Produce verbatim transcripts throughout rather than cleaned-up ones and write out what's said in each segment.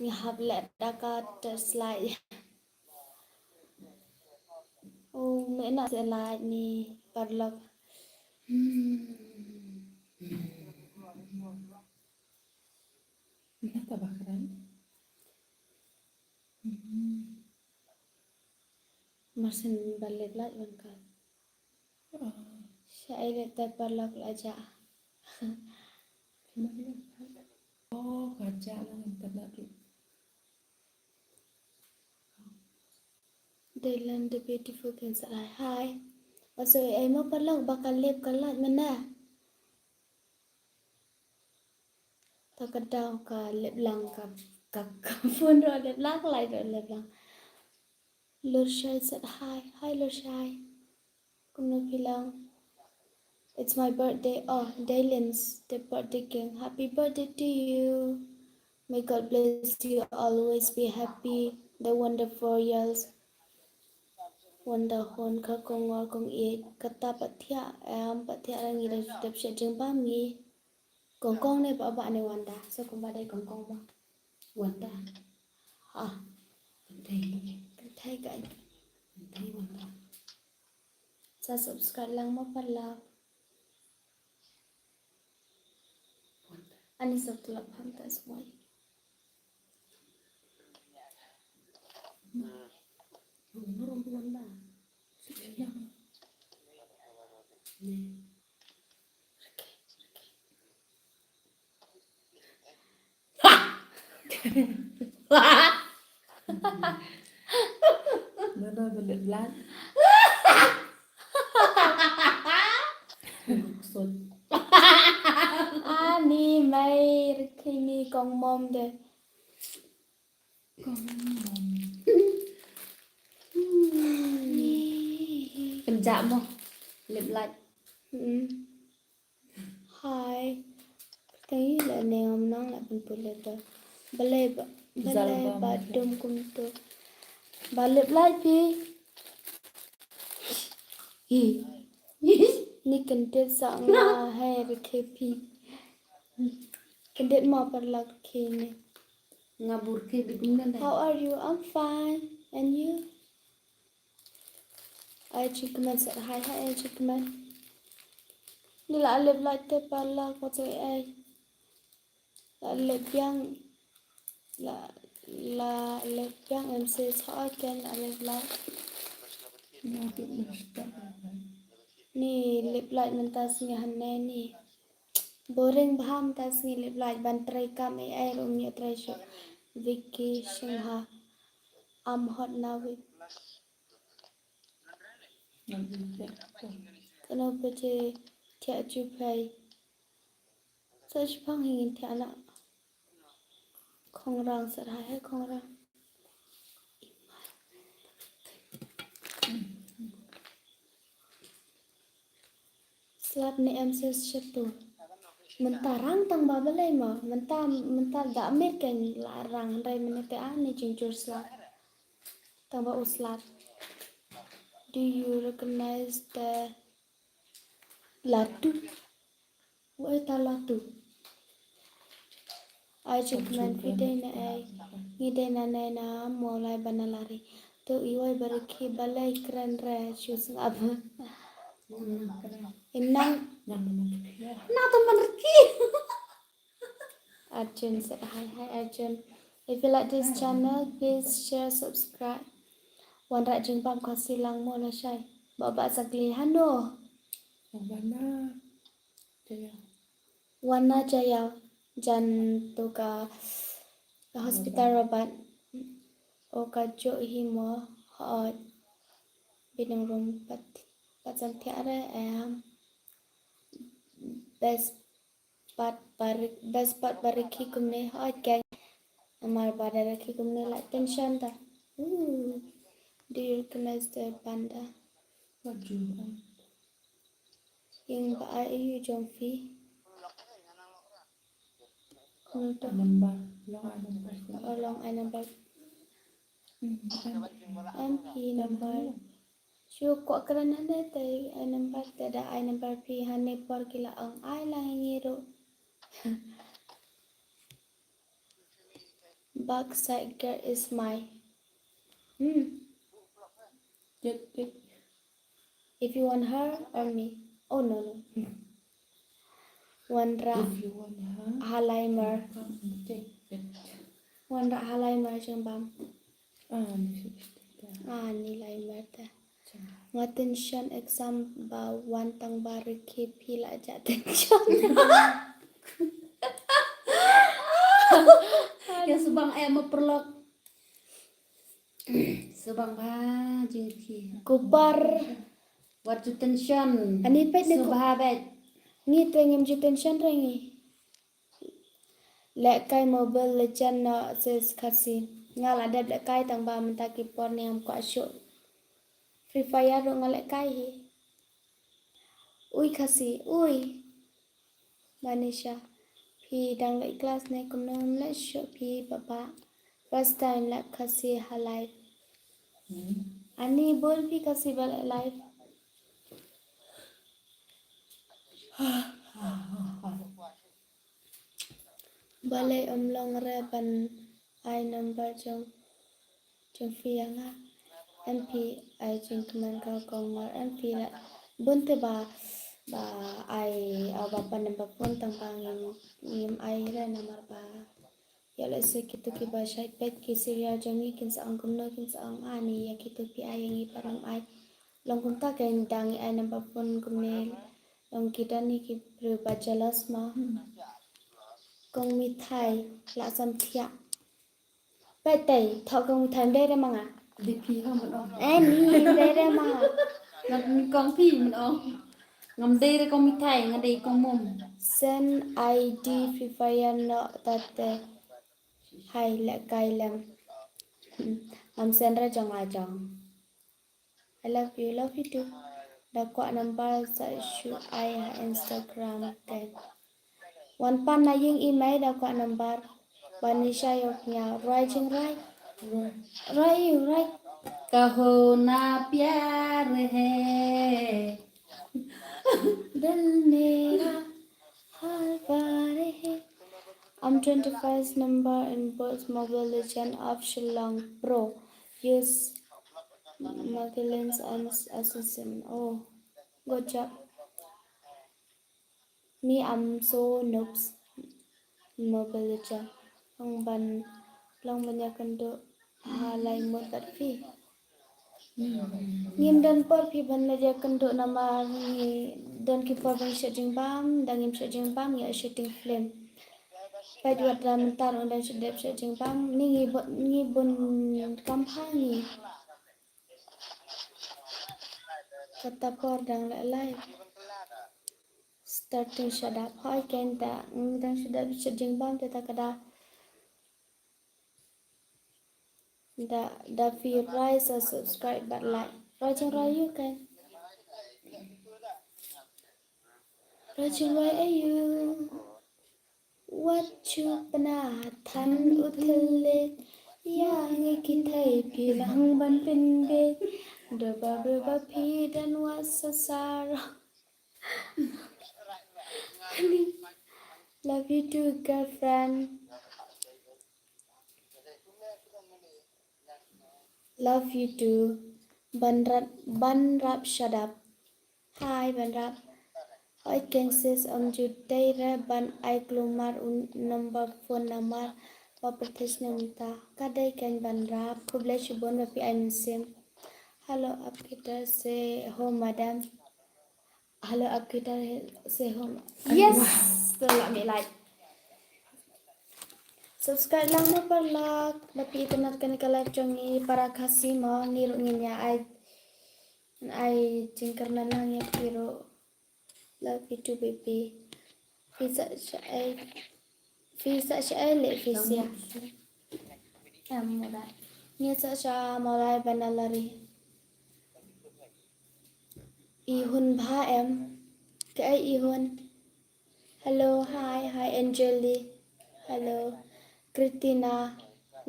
Nga hap leh da ka torchlight. Oh, me na se light ni paralok. Ina ta bakran. Marsin balik light wan ka. Sha ai leh te paralok la ja. Oh, ka ja la ngan tadna tu. Dylan the beautiful can say hi. Hi. Also, ai mo paralok ba ka lip ka light mana. Ta ka daw ka lip lang ka, ka, ka phone ro lip lang, ka light ro lip lang. Lurshai said hi. Hi, Lurshai. Kumno phi long? It's my birthday. Oh, Dylan's the birthday king. Happy birthday to you. May God bless you. Always be happy. The wonderful years. Wanda hon ka kong ngor kong i kata pathiah em pathiah rangi da dep shet jing bam ngi. Kong kong ne ba ba ne Wanda. So kong ba dai kong kong ba. Wanda. Ah. Kong thai. Kong thai ka. Kong thai Wanda. Sa subscribe lang mo paralok. Ani sa tulap ham ta semua. Nana belet blan. Maksud. Ani mai rkini kong mom de. Kong mom. Ni. Kynjah mo. Lip light. Hmm. Hi. Kyrteng ïa la ne ngam nang la pynpule to. Balei ba, balei ba dum kumto. Ba lip light phi. Hi. Ni kyndit sa nga hai rkhe phi. Kyndit ma paralok rkhe ni. Nga bur rkhe di kumne. How are you? I'm fine. And you? Ai chi kmen sa hai hai ai chi kmen. Ni la lip light te paralok ko te ai. La lip biang la la lip biang em se sa ai ken la lip light. Ni lip light mynta sngi hangne ni. Boring bha mynta sngi lip light ban trei kam ai ai rum ïa trei shu. Vicky Singha. Am hot na wik. Kano pa che thiah chu phai. Sa shipang hi ngin thiah na. Khongrang sa hai hai khongrang. Slap ne em ses shatu. Mynta rang tang ba balei ma. Mynta mynta da mir ken la rang rai mynta ani jingjur slap. Tang ba u slap. Do you recognize the latu? Wei ta latu. Ai chi kmen phi dei na ai. Ngi dei na nai na mo lai ba na lari. To i wai ba rkhi ba lai kren re chu sngap. Inang. Na to man rkhi. Arjun said hi, hi Arjun. If you like this channel, please share, subscribe. Wan rah jingbam Khasi lang mo la shai. Ba ba sakli hano. Wana jaya. Wana jaya jan to ka, ka hospital Robert. O ka jo hi mo hot. Binung rum pat pat san thiare em. Best Pat barik, best pat barik hi kumne hoi keng. Amar ba da rakhi kumne la tension ta. Ooh. Do you recognize the panda? What do you want? Ing ba ai ayu jong phi. Number. Long ai number. Oh, long ai number. Hmm, em. Em hi number. Shu kwah kren hane te ai number te da ai number phi hane por ki la ong ai la ngi ruh. Backside girl is my. Hmm. If you want her or me. Oh no no. Wanrah. If you want her, halai mar. Wanrah halai mar jingbam. Ah, ni lai mar te. Nga tension exam ba wan tang ba rikhi phi la ja tension. Ya subang eh ma perlok. Subang ba jingki. Kupar. Wat ju tension. Ani pet ne ku- Subha bet. Ngi te ngim ju tension re ngi. Lehkai Mobile Legend no sis Khasi. Nga la dep lehkai tang ba mynta ki por ne ngam kwah shuh. Free Fire ruh nga lehkai hi. Ui Khasi, ui. Manisha, phi dang leh class ne kumno? Ngam leh shuh phi baba. First time leh Khasi ha live. Ani bun phi Khasi ba leh live. Balei ym long re ban ai number jong jong phi ïa nga? Em phi ai jingkmen ka kong, ngor em phi la bun te ba ba ai, ah, ba pan number phone tang ba ngim ngim ai re namar ba ïa lehse kitu kiba shait peit ki serial jong ngi kin sa ong kumno, kin sa ong ani ïa kitu phi ai ïa ngi pat ngim ai. Long kumta kein dang ngi ai number phone kumne long ki don hi ki briew ba jealous ma. Kong Mithai la sam thiah. Peit tei, thoh kong Mithai, ym dei re ma nga. Dei phi ha man ong. Eh, ni, ym dei re ma nga. Ngan kong phi man ong. Ngam dei re kong Mithai, nga dei kong Mum. Send I D Free Fire noh tate. Hai lehkai lem. Hmm. Ngam send re jong nga jong. I love you, love you too. Da kwah number sa shu ai ha Instagram te. Wan pan na ïing i mei da kwah number. Banisha ïoh nia roi jing roi. Roi ïoh roi. Kaho na pyar hai. Dil mera halwa rahe. I'm twenty-first number in both Mobile Legend of Shillong Pro. Use Magellan's and Assassin. Oh, good job. Me, I'm so noobs. Mobile Legend. Long ban, long ban ïa kynduh ha lai mut bad phi. Ngim don por phi ban leit ïa kynduh namar ngi don ki por ban shet jingbam, da ngim shet jingbam ngi ïa shooting film. Peit wat da mynta ruh dang shu dep shet jingbam, ni ngi bun, ngi bun kam ha ngi. Kata por dang leh live. Starting shut up. Hoi ken ta, mm, dang shut up, shut jingbam te ta ka da. Da, da phi rai sa subscribe bad like. Rai jing rai ïu ken. Rai jing rai ïu. Wat ju pynah than u thylliej ïa ngi ki thei phi nang ban pynbeit. Da ba ba ba phi dan wa sa sar. Love you too, girlfriend. Love you too. Banrap, Banrap, shut up. Hi, Banrap. Oi, ken sis, ym ju dei re ban ai kulmar u number phone namar ba pyrthei snem ta. Ka dei ken Banrap. Khublei shibun ba phi ai mynsiem. Hello, up guitar, say ho, madam. Hello, up guitar, say ho. Yes! To lah me like. Subscribe lang mo paralok. Ba phi itynnad kane ka live jong ngi para Khasi mo, ngi ruh ngin ïa ai. Ai jingkyrmen lang ïa phi ruh. Love you too, baby. Phi sa sha ai. Phi sa sha ai le phi sia. Em mo da. Ngi sa sha mo lai ban la ri. I hun bha em. Ka ai i hun. Hello, hi, hi, Angeli. Hello, Christina.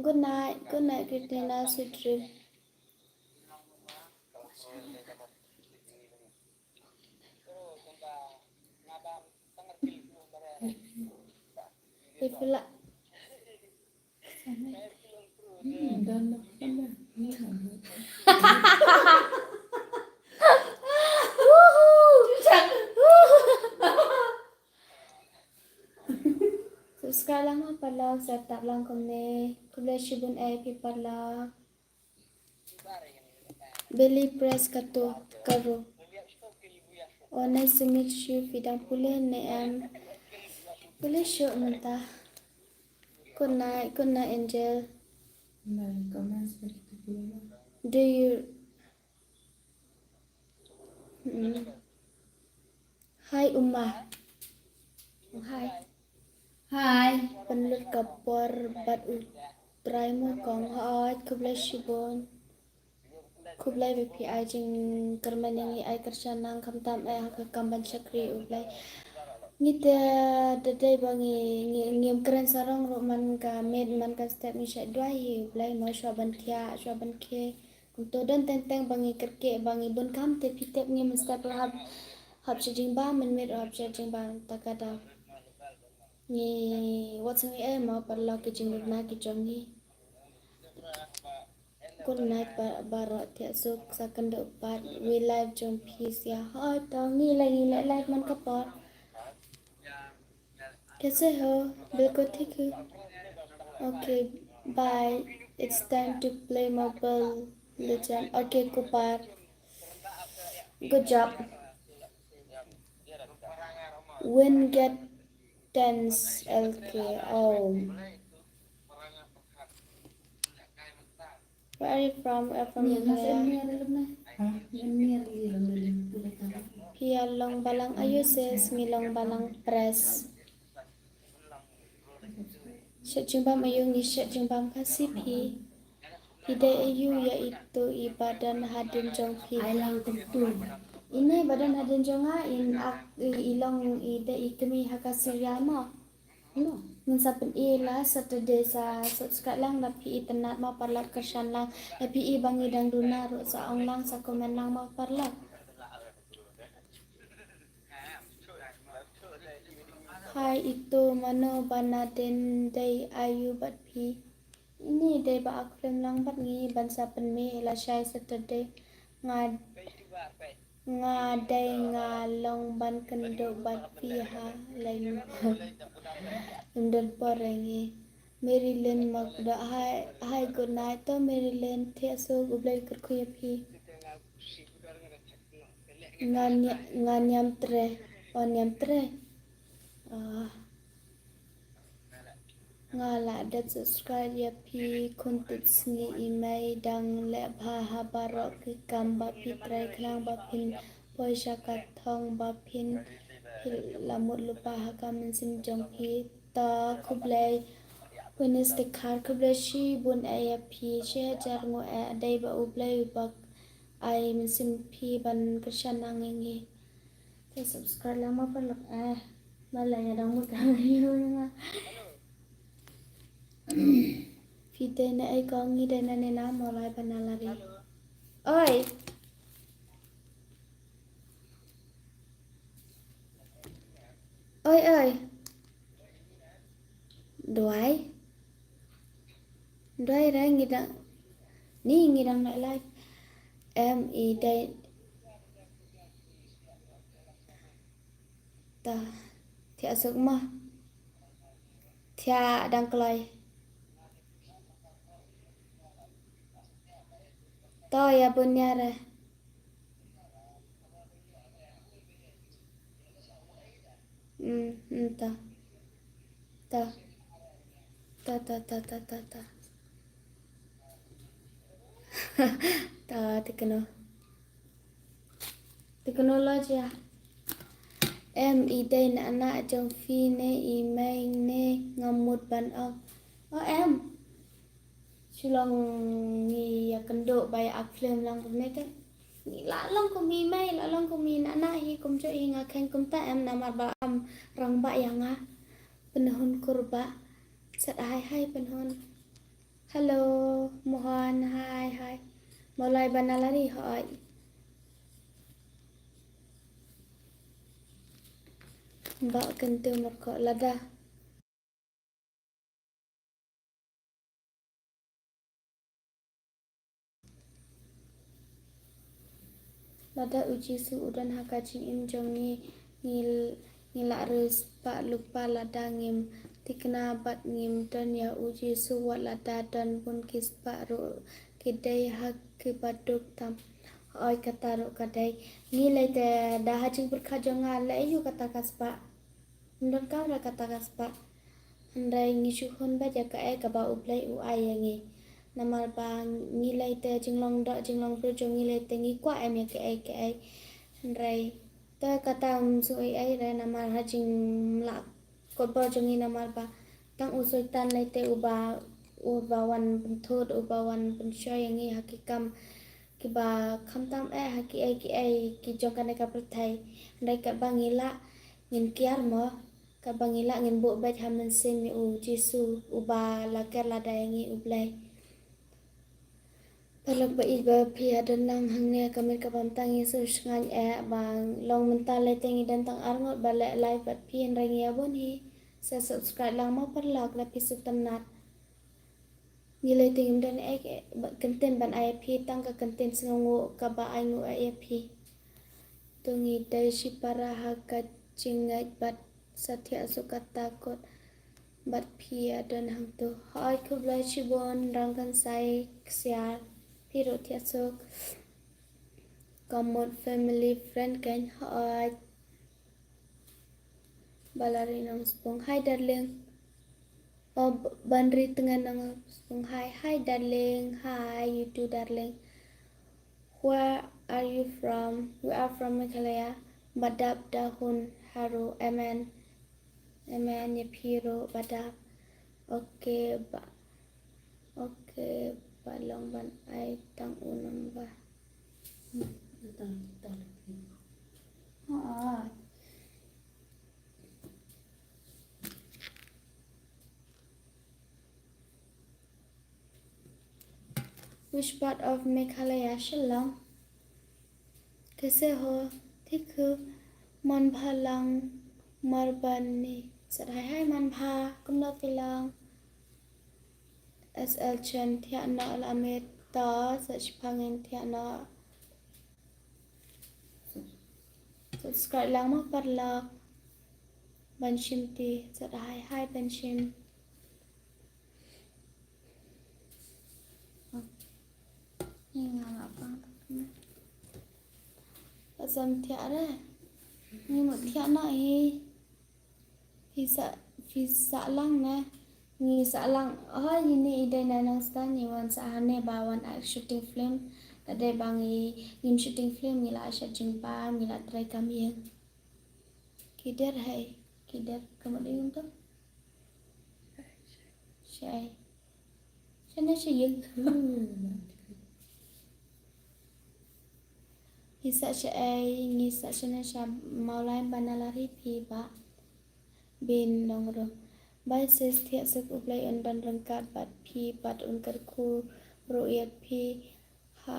Good night, good night, Christina. Sweet dream. If you like, Hmm, dan lah, dan lah. Subscribe lang ma parlok, subscribe lang kumne. Khublei shibun eh phi parlok. Billy Press katu karo. Oh, nice to meet you. Phi dang pule ne em? Pule shuh mynta. Good night, good night, Angel. Do you Hmm. Hi, Uma. Oh, hi. Hi. Pynlut ka por bad u trai mo kong. Hooid, khublei shibun. Khublei ba phi ai jingkyrmen ïa ngi, ai kyrshan lang khamtam eh ha ka kam ban shakri U Blei. Ngi te da dei ba ngi, ngi, ngim kren sarong ruh man ka miet man ka step ngi shait duwai hi U Blei mo shuwa ban thiah, shuwa ban khie. Kumto don teng teng ba ngi kyrkieh ba ngi bun kam te phi tip ngi mynstep ruh hap, hap sha jingbam mynmiet ruh hap sha jingbam ta ka daw. Ngi wat sngi eh mo parlok ki jingduna ki jong ngi. Good night ba, baroh thiah suk sa kynduh pat wi live jong phi sia. Hooid to ngi la ngi leh live man ka por. Kaise ho? Bilkul thik hu. Okay, bye. It's time to play Mobile Legend. Okay, Kupar. Good job. Win get tens L K. Oh. Where are you from? We're from India. Phi ïa long balang aïu sis, ngi long balang Press. Shet jingbam aïu, ngi shet jingbam Khasi phi. Phi dei aïu ïa itu i ba don hadien jong phi. Ai lang kumtu. Ine ba don hadien jong nga in ak i, i long i dei i kmie ha ka serial mo. Ngin sa pyni la Saturday sa subscribe lang da phi i tynnat ma parlok kyrshan lang. Da phi i ba ngi dang duna ruh sa ong lang sa comment lang ma parlok. Hi itu mano ba na dien dei aïu bad phi. Ini dei ba ak film lang bad ngi ban sa pynmih la shai Saturday. Nga Nga dei nga long ban kynduh bad phi ha leng. Ym don por ïa ngi. Marilyn Makda, hi, hi, good night to Marilyn, thiah suk U Blei kyrkhu ïa phi. Nga nia-, nga niam tre, o niam tre. Ah. Nga la dep subscribe ïa phi khun tip sngi i mei dang leh bha ha baroh ki kam ba phi trei khnang ba phin poi sha ka thong ba phin phi la mut lypa ha ka mynsiem jong phi. Ta khublei. Witness te khar khublei shibun eh ïa phi shi hajar nguh eh dei ba U Blei u bak ai mynsiem phi ban kyrshan nang ïa ngi. Te subscribe lang ma parlok eh. Ba la ïa dang mut ka ïa nga. Phi dei na ei kong ngi dei na ne na Mawlai Banalari. Oi. Oi oi. Duwai. Duwai re ngi dang. Ni ngi dang na live. Em i dei. Ta thiah suk ma. Thiah dang kloi. To ïa bun ïa re. Hmm, hmm, ta. Ta. Ta, ta, ta, ta, ta, ta. Ta, te kano. Te kano lo jia. Em i dei na na jong phi ne i mei ne ngam mut ban ong. O em. Shu long ngi ïa kynduh ba ïa ak film lang kumne te. Ngi la long kum i mei, la long kum i na na hi kumjuh hi nga kheiñ kumta em namar ba am rangbah ïa nga. Pynhun kur ba. Sat hai hai pynhun. Hello, Mohan, hai hai. Mawlai Banalari hoi. Ba kyntu marko lada. Lada u Jisu u don ha ka jingim jong ngi, ngi, ngi la riewspah lypa lada ngim thikna bad ngim don ïa u Jisu wat lada don bun ki spah ruh ki dei ha kiba duk tam. Hooid kata ruh ka dei. Ngi lei te da ha jingpyrkhat jong nga lei aïu kata ka spah. Ym donkam re kata ka spah. Hynrei ngi shu hun beit ïa kaei kaba U Blei u ai ïa ngi. Namar ba ngi lei te jinglong doh jinglong briew jong ngi lei te ngi kwah em ïa kaei kaei. Hynrei te kata ym shu ei ei re namar ha jinglah kotbor jong ngi namar ba tang u Soitan lei te uba uba wan pynthut uba wan pynshoi ïa ngi ha ki kam kiba khamtam eh ha kiei kiei ki jong kane ka pyrthei. Hynrei katba ngi lah ngin kiar mo, katba ngi lah ngin buh beit ha mynsiem ïa u Jisu uba la ker lada ïa ngi U Blei. Paralok ba ïeit ba phi ïa don lang hangne ka miet ka bam tang ngi sngewsynei eh ba long mynta lei te ngi don tang arngut ba leh live bad phi hynrei ngi ïa bun hi. Sa subscribe lang mo paralok lada phi sngewtynnat. Ngi lei te ngim don ei ei ba kyntien ban ai ïa phi tang ka kyntien sngewnguh kaba ai nguh eh ïa phi. To ngi dei shipara ha ka jingngeit bad sa thiah suk kata kot bad phi ïa don hangto. Hooid khublei shibun Rangkansai Ksiar phi ruh thiah suk. Ka mut family friend kein hooid. Balari Nongspung hi darling. Oh, Banri Tngen Nongspung hi hi darling. Hi you too darling. Where are you from? We are from Meghalaya. Badap Dahun Haru. Amen. Amen ïa phi ruh Badap. Okay ba. Okay ba long ban ai tang u number. Ha. Which part of Meghalaya? Shillong. Kaise ho? Thik hu. Man bha lang marbani. Sat hai hai man bha. Kumno phi lang? S L Chen thiah noh la met ta sa shipang in thiah noh. Subscribe lang mo paralok. Ban shim ti sat hai hai ban shim. Ni nga la pang. Asam thiah re. Ni mut thiah noh hi. Phi sa phi sa lang ne. Ngi sa lang. Oh ini i dei na nang stan ni wan sa hane ba wan ak shooting film. Ka dei ba ngi ngim shooting film ngi la shat jingpa ngi la trai kam ïeng. Kider hai kider kamut ïung to. Shai. Shane shai ïung. Ngi sa shai ngi sa shane sha maulai bana lari phi ba. Bin nong rum. Bai sis thiah suk U Blei un don ryngkat bad phi bad un kyrkhu ruh ïa phi ha.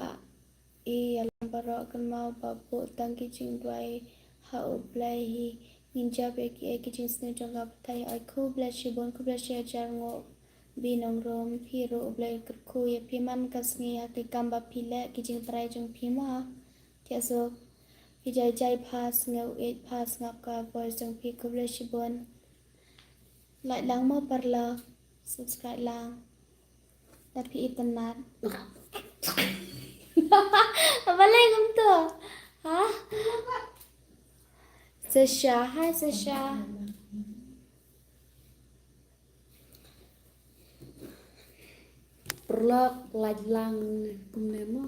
Ïalam baroh kynmaw ba buh tang ki jingduwai ha U Blei hi ngin jop ïa kiei ki jingsniew jong ka pyrthei. Ai khublei shibun khublei shi hajar nguh Bi Nongrum phi ruh U Blei kyrkhu ïa phi man ka sngi ha ki kam ba phi leh ki jingtrai jong phi ma. Thiah suk phi jai jai pha sngew ïeit pha sngap ka voice jong phi khublei shibun. Like lang mo paralok subscribe lang. Da phi itynnat. Balei kumto? Ha? Sasha, hi Sasha. Paralok like lang kumne mo.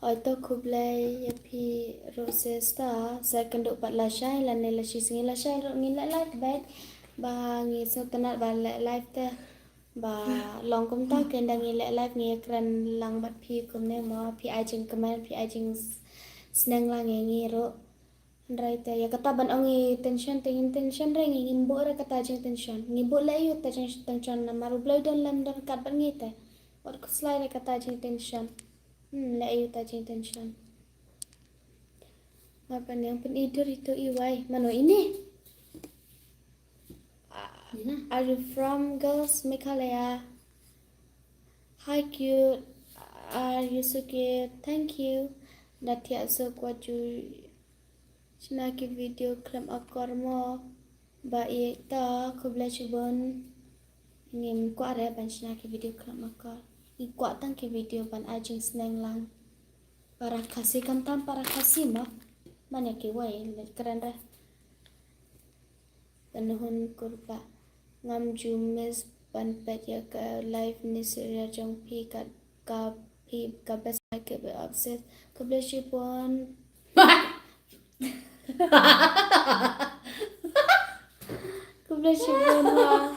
Hooid to khublei ïa phi ruh sister, sa kynduh pat lashai lane la shisngi lashai ruh ngin leh live bad ba ngi sngewtynnat ba leh live te ba long kumta kynda ngi leh live ngi kren lang bad phi kumne mo phi ai jingkmen phi ai jingsneng lang ïa ngi ruh. Hynrei te ïa kata ban ong i tension te ngin tension re ngi ngim buh re kata jingtension. Ngi buh leh ïa uta jingtension namar U Blei u don lem don kat bad ngi te. Wat khuslai re kata jingtension. Hmm, leh ïa uta jingtension. Mar pynïang pyni dur ito i wai. Mano ini? Ah, Are you from girls Meghalaya? Hi cute. Are you so cute? Thank you. Da thiah suk wat ju shna ki video khlem akor mo. Ba ïa ta khublei shibun. Ngim kwah re ban shna ki video khlem akor. Ngi kwah tang ki video ban ai jingsneng lang. Para Khasi, khamtam para Khasi mo. Mane kiwei leit kren re. Kynhun kurba. Ngam ju miss ban peit ïa ka live ni serial jong phi, ka, ka phi ka best, I keep it up sis. Khublei shibun. Khublei shibun ha.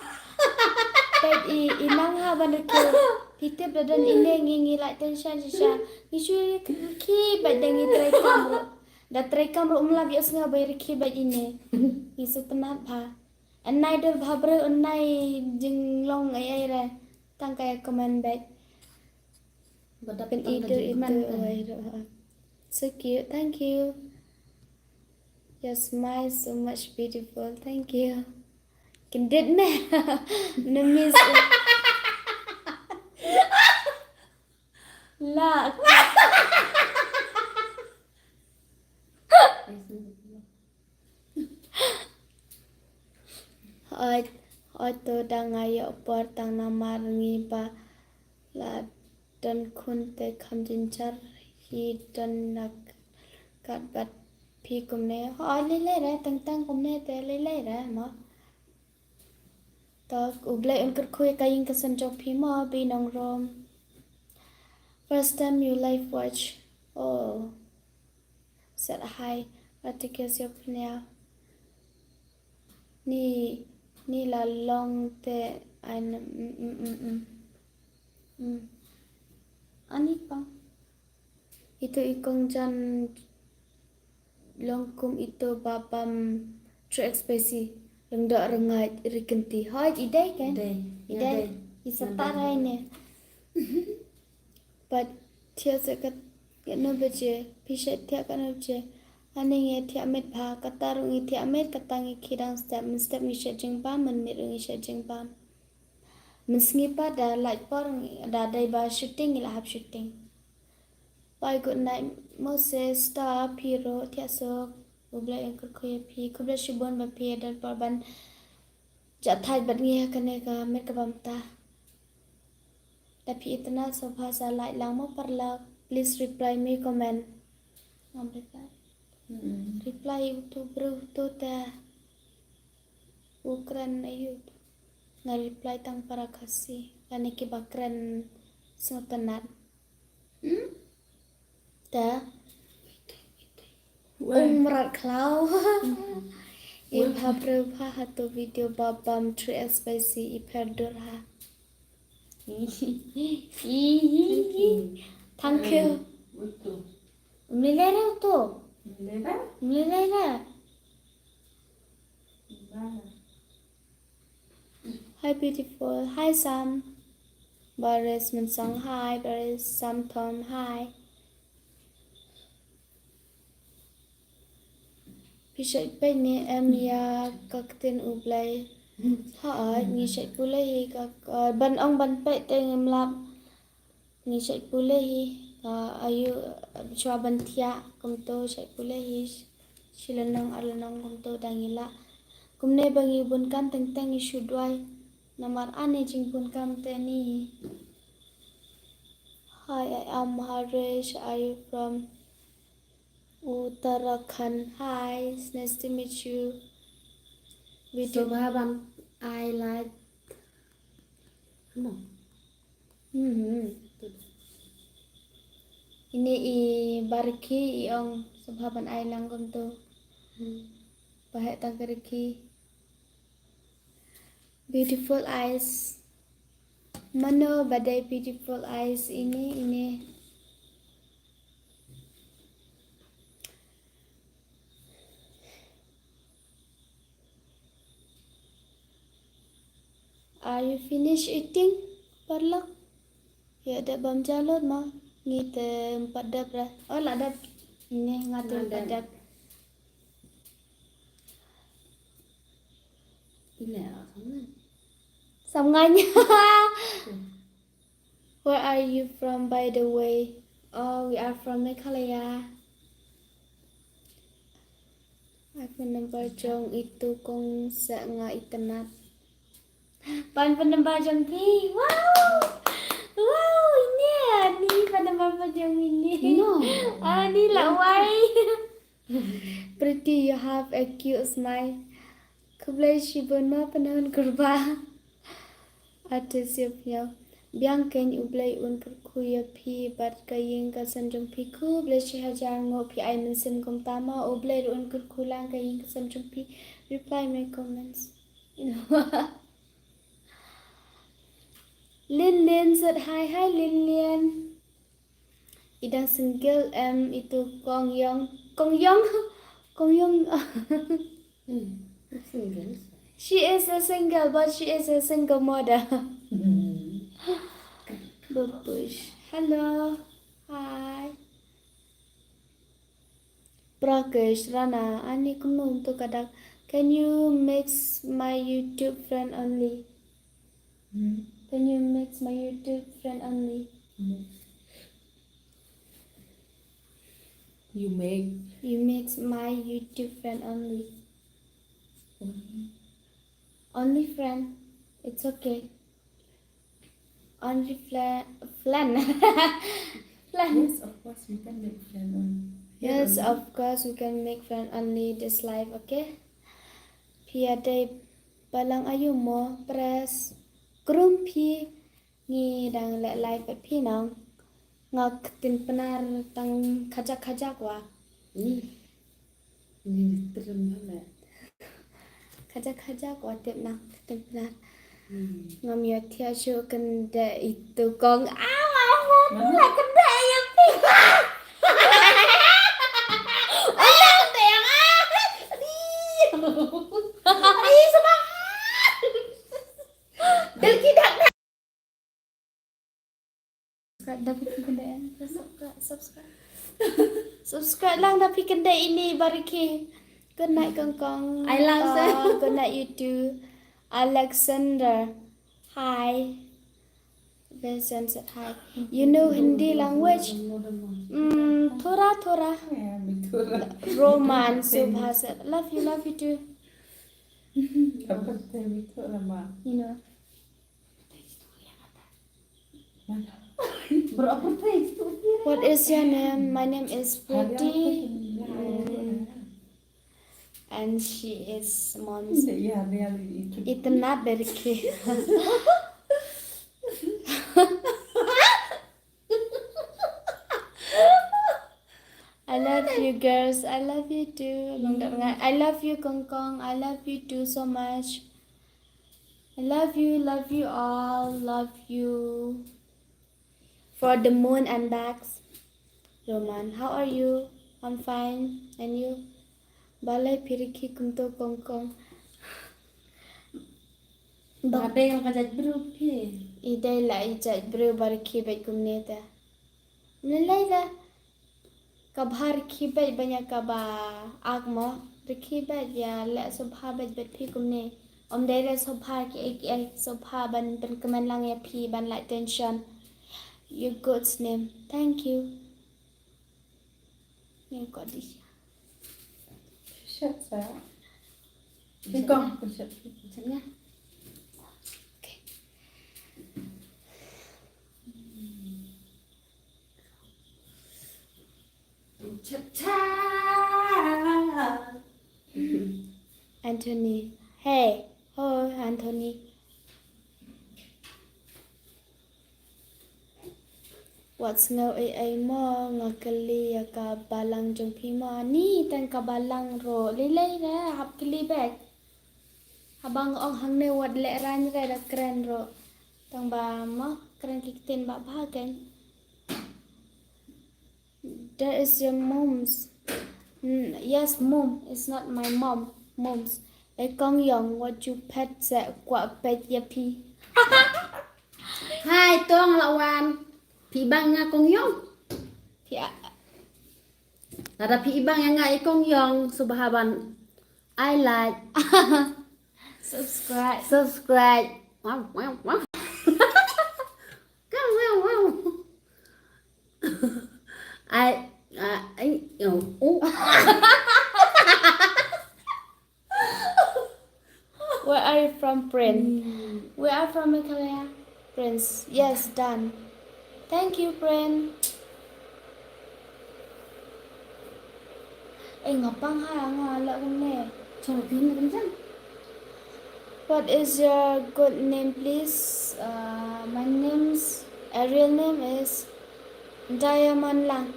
Peit i, i nang ha ban rkhie. Phi tip da don ine ngi, ngi lait tension shisha. Ngi shu rkhie bad da ngi trei kam ruh. Da trei kam ruh ym lap ïohsngew ba i rkhie bad ine. Ngi sngewtynnat bha. An nai dur bha briew, an nai jinglong ei ei re. Tang ka ïa comment bad. Ba dap pyn tang i ka dur i jingkmen tu kan. Oi ro. So cute. Thank you. Your smile so much beautiful. Thank you. Kyndit me. Na miss. La. Oi, oi to da nga ïoh por tang namar ngi ba la don khun te kham jynjar hi don na kat bad phi kumne. Oi lei lei re, tang tang kumne te lei lei re mo. To U Blei un kyrkhu ïa ka ïing ka sem jong phi mo, Bi Nongrum. First time you live watch. Oh. Set hi, Ratikes Yopnia. Ni, ni la long te ai na, mm, mm, mm, mm. Mm. Ani pang. Ito i kong jan long kum ito ba bam three X Spicy. Rengdok rengait ri kynti. Hoi, i dei kan? I dei. I dei. I sa ta rai ne. Bad thiah sa kat, katno baje, phi shet thiah katno baje. Ani ngi thiah miet bha, kata ruh ngi thiah miet, kata ngi khie dang step, mynstep ngi shet jingbam, mynmiet ruh ngi shet jingbam. Mynsngi pat da lait por ngi, da dei ba shooting ngi la hap shooting. Bye, good night Moses, Star, phi ruh thiah suk. U Blei un kyrkhu ïa phi, khublei shibun ba phi ïa don por ban jah thait bad ngi ha kane ka met kaba mynta. Da phi itynnad sngewbha sa like lang mo paralok. Please reply me comment. Ngam reply. Hmm. Reply uto briew uto te. U kren aïu. Nga reply tang para Khasi. Lane kiba kren sngewtynnad. Hmm? Te. Wen. Ong mrad khlaw. Hmm. I bha briew bha ha to video ba bam three X Spicy i pher dur ha. Thank you. Thank you. Uto. Mlilera uto. Mlilera? Mlilera. Mlilera. Hi beautiful. Hi Sam. Baris Mynsong hi. Baris Sam Thom hi. Phi shait peit ne em ïa ka ktien U Blei? Hooid, ngi shait pule hi ka, ka, ban ong ban peit te ngim lap. Ngi shait pule hi, ah, aïu, ah, shuwa ban thiah, kumto shait pule hi, shi lynnong ar lynnong kumto da ngi lah. Kumne ba ngi bun kam teng teng ngi shu duwai. Namar ani jingbun kam te ni. Hi, I am Harish. Are you from Uttarakhand? Hi, it's nice to meet you. Video. Sngewbha ban ai like. Mo. Hmm. Ine i ba rkhie i ong sngewbha ban ai lang kumto. Hmm. Ba heh tang ka rkhie. Beautiful eyes. Mano ba dei beautiful eyes ine, ine. Are you finish eating, paralok? Ïa dep bam ja lut ma. Ngi te ym pat dep re. Oh, la dep. Ine nga te ym pat dep. Samngan. Where are you from, by the way? Oh, we are from Meghalaya. Ai phone number jong itu kong sa nga itynnad. Pan phone number jong phi. Wow. Wow, ini ani phone number pa jong ini. No. Ani la wai. Pretty, you have a cute smile. Khublei shibun ma pynhun kurba. Artist ïa phi. Biang kein U Blei un kyrkhu ïa phi bad ka ïing ka sem jong phi. Khublei shihajar nguh phi ai mynsiem kumta ma. U Blei ruh un kyrkhu lang ka ïing ka sem jong phi. Reply my comments. Lin Lin said hi, hi Lin Lin. I dang single em itu Kong Yong. Kong Yong. Kong Yong. Hmm. Single. She is a single, but she is a single mother. Hmm. Babush. Hello. Hi. Prakesh Rana, ani kumno to kadak. Can you mix my YouTube friend only? Hmm. Can you mix my YouTube friend only? Hmm. You make. You mix my YouTube friend only. Only. Only friend. It's okay. Only fla-, flan. Flan. Yes, of course, we can make flan on. Yes, of course, we can make flan only this live, okay? Phi ïa dei balang aïu mo, press. Krum phi. Ngi dang leh live bad phi nong. Nga ktien Pnar tang khajak khajak wa. Ni. Ni trim hale. Khajak khajak wa tip nang ktien Pnar. Hmm. Ngam ïoh thiah shuh kynde itu Kong. Ah, ma ma ma kynde ïa phi. Ai kynde ïa nga. Ai sama. Del kidak. Subscribe da phi kynde, subscribe, subscribe. Subscribe lang da phi kynde ini barki. Good night Kong Kong. I love you. Good night you too. Alexander. Hi. Vincent said hi. You know Hindi language? Mm, थोड़ा थोड़ा. Roman Subha said love you, love you too. You know. What is your name? My name is Pretty. Mm. And she is mom's itynnad berki. I love you girls. I love you too. Long dap ngai. I love you Kong Kong. I love you too so much. I love you, love you all, love you. For the moon and back. Roman, how are you? I'm fine. And you? Balei phi rikhi kumto Kong Kong? Ba dei ka jait briew phi. I dei la i jait briew ba rikhi bad kumne te. Nalai la. Kaba rikhi bad ba ïa kaba ak mo, rikhi bad ïa leh sngewbha bad bad phi kumne. Ym dei re sngewbha kiei kiei, sngewbha ban pynkmen lang ïa phi ban lait tension. Your God's name. Thank you. Ïa ka dei. Shet sa. Ni kong shet. Shet ïa. Okay. Anthony. Hey. Ho, Anthony. Wat sngew ei ei mo, nga kylli ïa ka balang jong phi mo. Ni tang ka balang ruh. Lei lei re, hap kylli beit. Haba nga ong hangne wat lehraiñ re da kren ruh. Tang ba mo, kren ki ktien ba bha kein. That is your mom's. Mm, yes, mom. It's not my mom. Mom's. E Kong Yong, wat ju phet se kwah peit ïa phi. Hai, tong la wan. Phi bang nga Kong Yong. Phi a- Lada phi bang ïa nga e Kong Yong, sngewbha ban ai like. Subscribe. Subscribe. Wow, wow, wow. Come, wow, wow. I, I, I, oh, oh. Where are you from, Prince? We are from Meghalaya, Prince. Yes, done. Thank you, Prince. Eh, nga pang ha, nga la kumne. Chong pin na kumjan. What is your good name, please? Uh, my name's, uh, real name is Diamond Lang.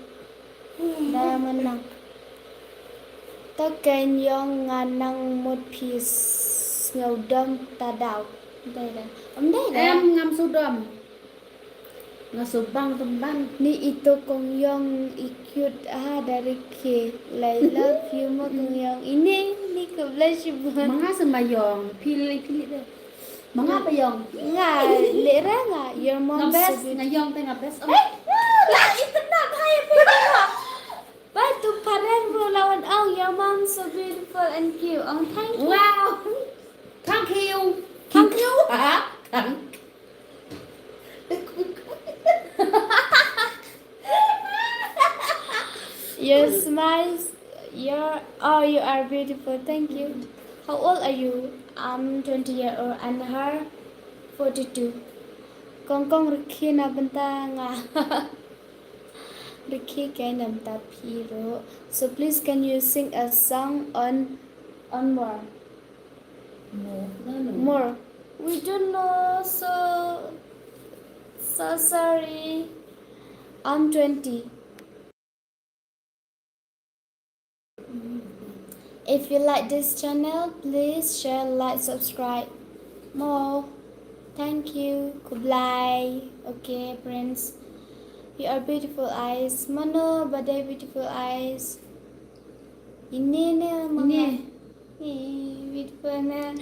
Diamond Lang. Ta kein ïong nga nang mut phi sngewdom ta daw. Dai da. Em dai da. Em ngam sngewdom. Nga sngewbang tymban. Ni ito kong ïong i cute ha dari ke. Lai love you mo kong ïong. Ini ni ko bless you. Ma nga sa ma ïong. Phi lai phi lai de. Ma nga pa ïong. Nga leh ra nga. Your mom nga best. Nga ïong te nga best. Hey! La ito na bhai phi. Bye to parent bro lawan ong your mom so beautiful and cute. Ong thank you. Wow. Thank you. Thank you. Thank Your smiles, your, oh, you are beautiful. Thank you. How old are you? I'm twenty year old and her forty-two. Kong kong rikhi na bynta nga. Rikhi kai na bynta phi ro. So please can you sing a song on, on more? More. No, no. More. We don't know, so, so sorry. I'm twenty. If you like this channel, please share, like, subscribe. More. Thank you. Khublai. Okay, friends. You are beautiful eyes. Mano, ba dei beautiful eyes. Ini ne, mama. Ini. Ih, beautiful na.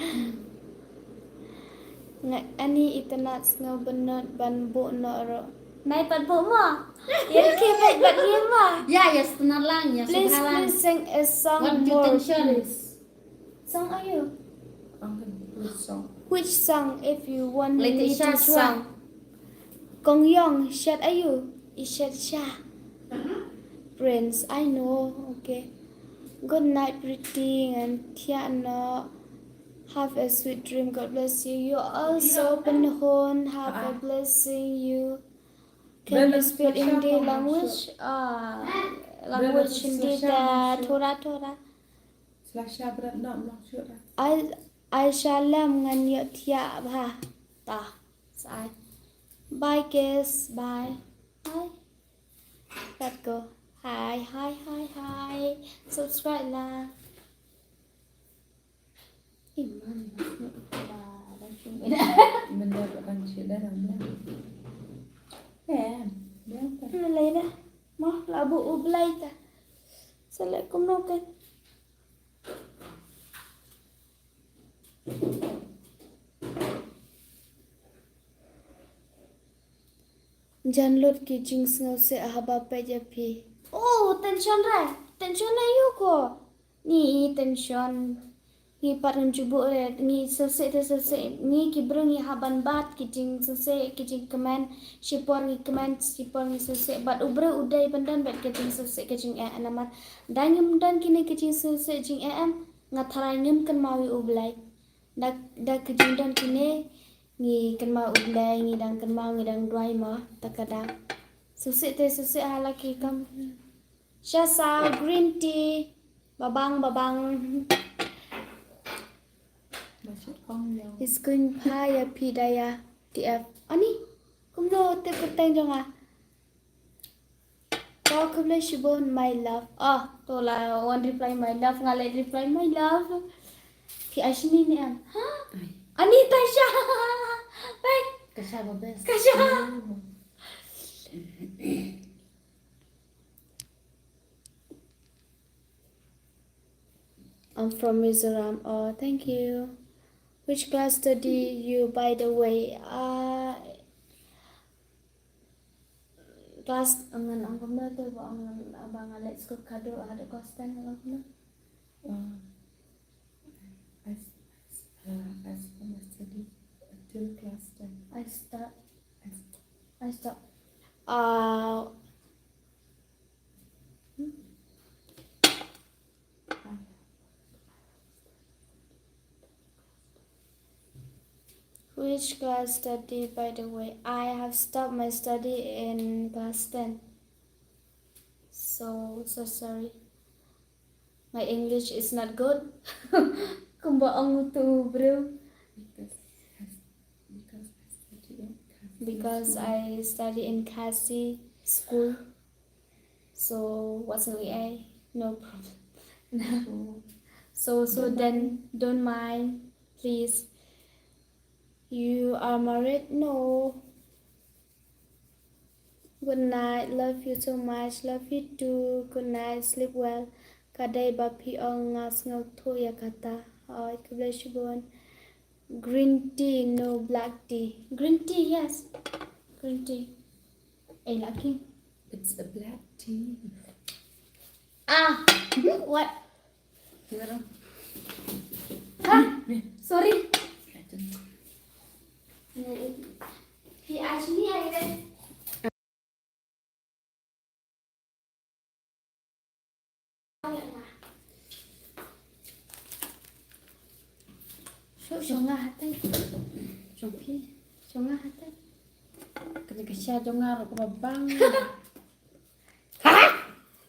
Nga ani itynnad sngew bynnud ban buh noh ruh. Nai pat buh mo. Ïa ki pat bad ngi mo. Ya, ya sngewtynnad lang, ya. Please, please sing a song more, please. Song are you? Which song? Which song if you want me to sing? Kong Yong, shet ayu, i shet sha. Prince, I know, okay. Good night, pretty, and thiah noh. Have a sweet dream. God bless you. You also, Pynhun, have a blessing. You can you speak Hindi language? Ah, language Hindi da thoda thoda. Slasha brat nok long shuh ra. Ai, ai shalom ngan ïoh thiah bha. Ta. Sai. Bye guys. Bye. Bye. Let's go. Hi, hi, hi, hi. Subscribe la. Iman, iman, iman. Benda kat kan sila dah. Eh, dia apa? Lai dah. Mah, labu U Blei ta. Select kumno kan. Jan lut ki jingsngewsih haba peit ïa phi. Oh, tension re. Tension aïu ko. Ngi tension. Ngi pat ngam ju buh re, ngi sngewsih te sngewsih. Ngi ki briew ngi hap ban bat ki jingsngewsih, ki jingkmen. Shipor ngi kmen, shipor ngi sngewsih. Bad u briew u dei ban don bad ki jingsngewsih, ki jingeh namar. Da ngim don kine ki jingsngewsih, jingeh em. Nga tharai ngim kynmaw ïa U Blei. Da, da ka jingdon kine, ngi kynmaw U Blei, ngi dang kynmaw, ngi dang duwai mo, ta ka dang. Sngewsih te, sngewsih ha la ki kam. Sha saw green tea, babang, babang. Iskuiñ bha ïa phi da ïa T F. Ani, kumno te pyrthei jong nga. To khublei shibun my love. Ah, to la wan reply my love, nga leh reply my love. Phi ai shini ne em? Ha? Ani Tasha. Bye. Kasha ba best. Kasha. I'm from Mizoram. Oh, thank you. Which class study you, by the way? Uh, class, ngan ong kumno te, ba ngan, ba nga leit skul khadduh haduh class ten, ngan ong kumno? Uh, I, I, uh, I Class ten. I start. I stop. Uh, which class study, by the way? I have stopped my study in class ten. So, so sorry. My English is not good. Kumba ong utu u briew. Because, because I study in Khasi. Because I study in Khasi school. So, what's an A I? No problem. So, so don't then mind. Don't mind, please. You are married? No. Good night. Love you so much. Love you too. Good night. Sleep well. Ka dei ba phi ong nga sngewthuh ïa kata. Oi, khublei shibun. Green tea, no black tea. Green tea, yes. Green tea. Eh, laki. It's a black tea. Ah, what? Hah? Sorry. He actually, I read. Shong nga hatai. Shong phi. Shong nga hatai. Kane ka sha jong nga ruh kaba bang.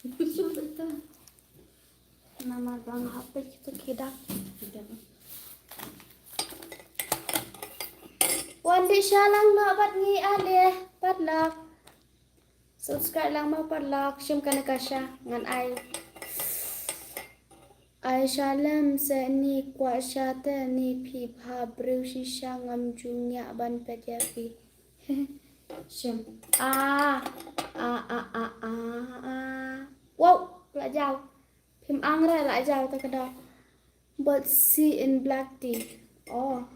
Shong ito. Namar ba nga hap peit ïa ki dak. Wan dih sha lang noh bad ngi ale, paralok. Subscribe lang mo paralok, shim kane ka sha ngan ai. Ai sha lem se ni kwah sha te ni phi bha briew shisha ngam ju ngiah ban peit ïa phi. Shim. Ah, ah, ah, ah, ah, ah. Wow, la jaw. Phim ang re la jaw ta ka daw. But see in black tea. Oh.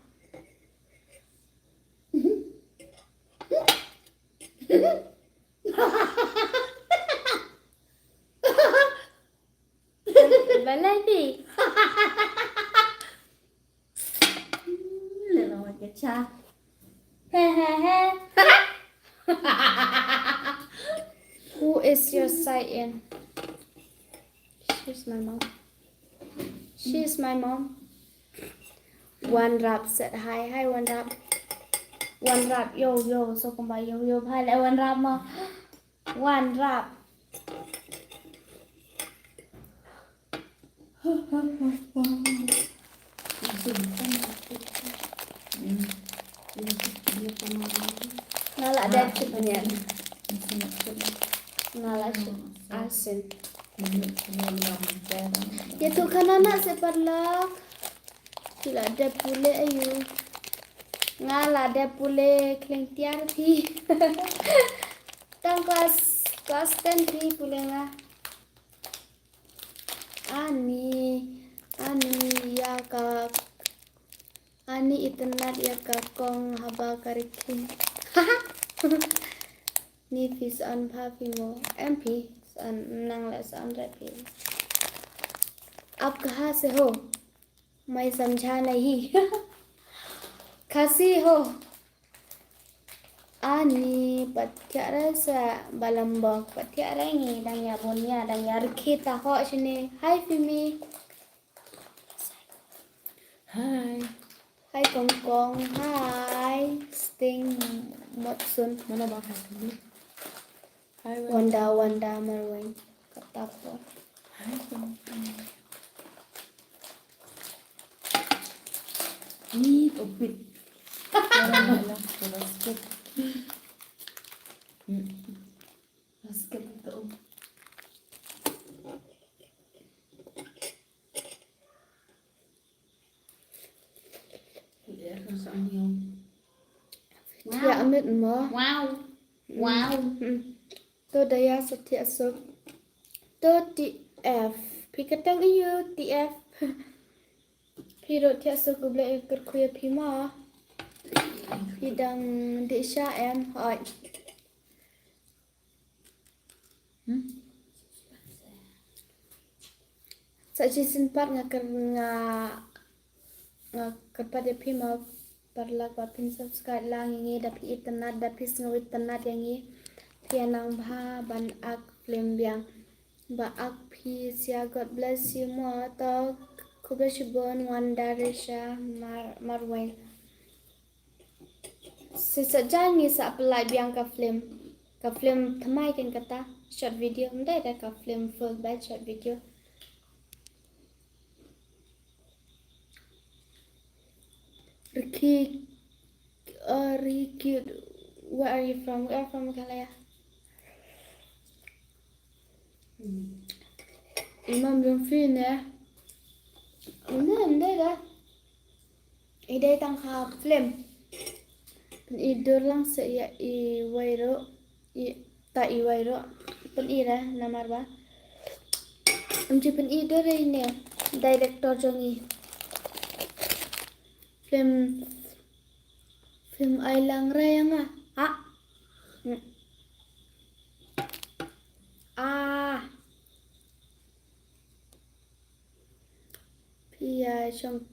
Balai pi. Lelong ka cha. He he he. Who is your side in? She's my mom. She's my mom. One rap said hi, hi one rap. One rap, yo yo, so kumba yo yo, bha le one rap mo. One rap. Nga la dep shu pynïaid. Nga la shu asin. Ïa tu khana na se paralok. Phi la dep pule ayu. Nga la dep pule khlem tiar phi. Tang class, class ten phi pule nga. Ani, ani ïa ka, ani itynnad ïa ka kong haba ka rkhie. Ni phi sa on bha phi mo, em phi sa on nang la sa on re phi. आप कहाँ से हो? मैं समझा नहीं। Khasi ho. Ani pat thiah re sa balambok, pat thiah re ngi dang ïa bun ïa, dang ïa rkhie ta ho shini. Hi Fimi. Hi. Hi Kong Kong. Hi Sting Motsun. Mana ba hi Fimi? Wanda, Wanda Marweng. Kata ko. Ni topit. Wala, wala, wala, skip. Hmm. Skip to. Thiah mit mo. Wow. Wow. Hmm. To da ïa sa thiah suk. To T F. Phi kyrteng aïu T F. Phi ruh thiah suk, U Blei un kyrkhu ïa phi mo. Phi dang dih sha em. Hooid. Hmm? Sa shisien pat nga kyr-, nga, nga kyrpad ïa phi mo. paralok ba phin subscribe lang ïa ngi, da phi itynnad, da phi sngewtynnad ïa ngi, phi ïa nang bha ban act film biang. Ba act phi sia, God bless you mo. To khublei shibun Wanda Risha Mar-, Marwei. Sa sa jan ngi sa pynlait biang ka film. Ka film thymmai kan kata, short video. Ym dei da ka film full bad, short video. Ricky, uh, Ricky, where are you from? We are from Meghalaya. Imam Lungfi ne. Ym dei, ym dei da. I dei tang ha film. Pyn-i dur lang sa ïa i wei ruh. I ta i wei ruh. Pyn-i ra namar ba ym ju pyn-i dur ïa ine director jong i. Film, film Ai Lang Re ïa nga. Ah. Hmm. Ah. Phi ïa shong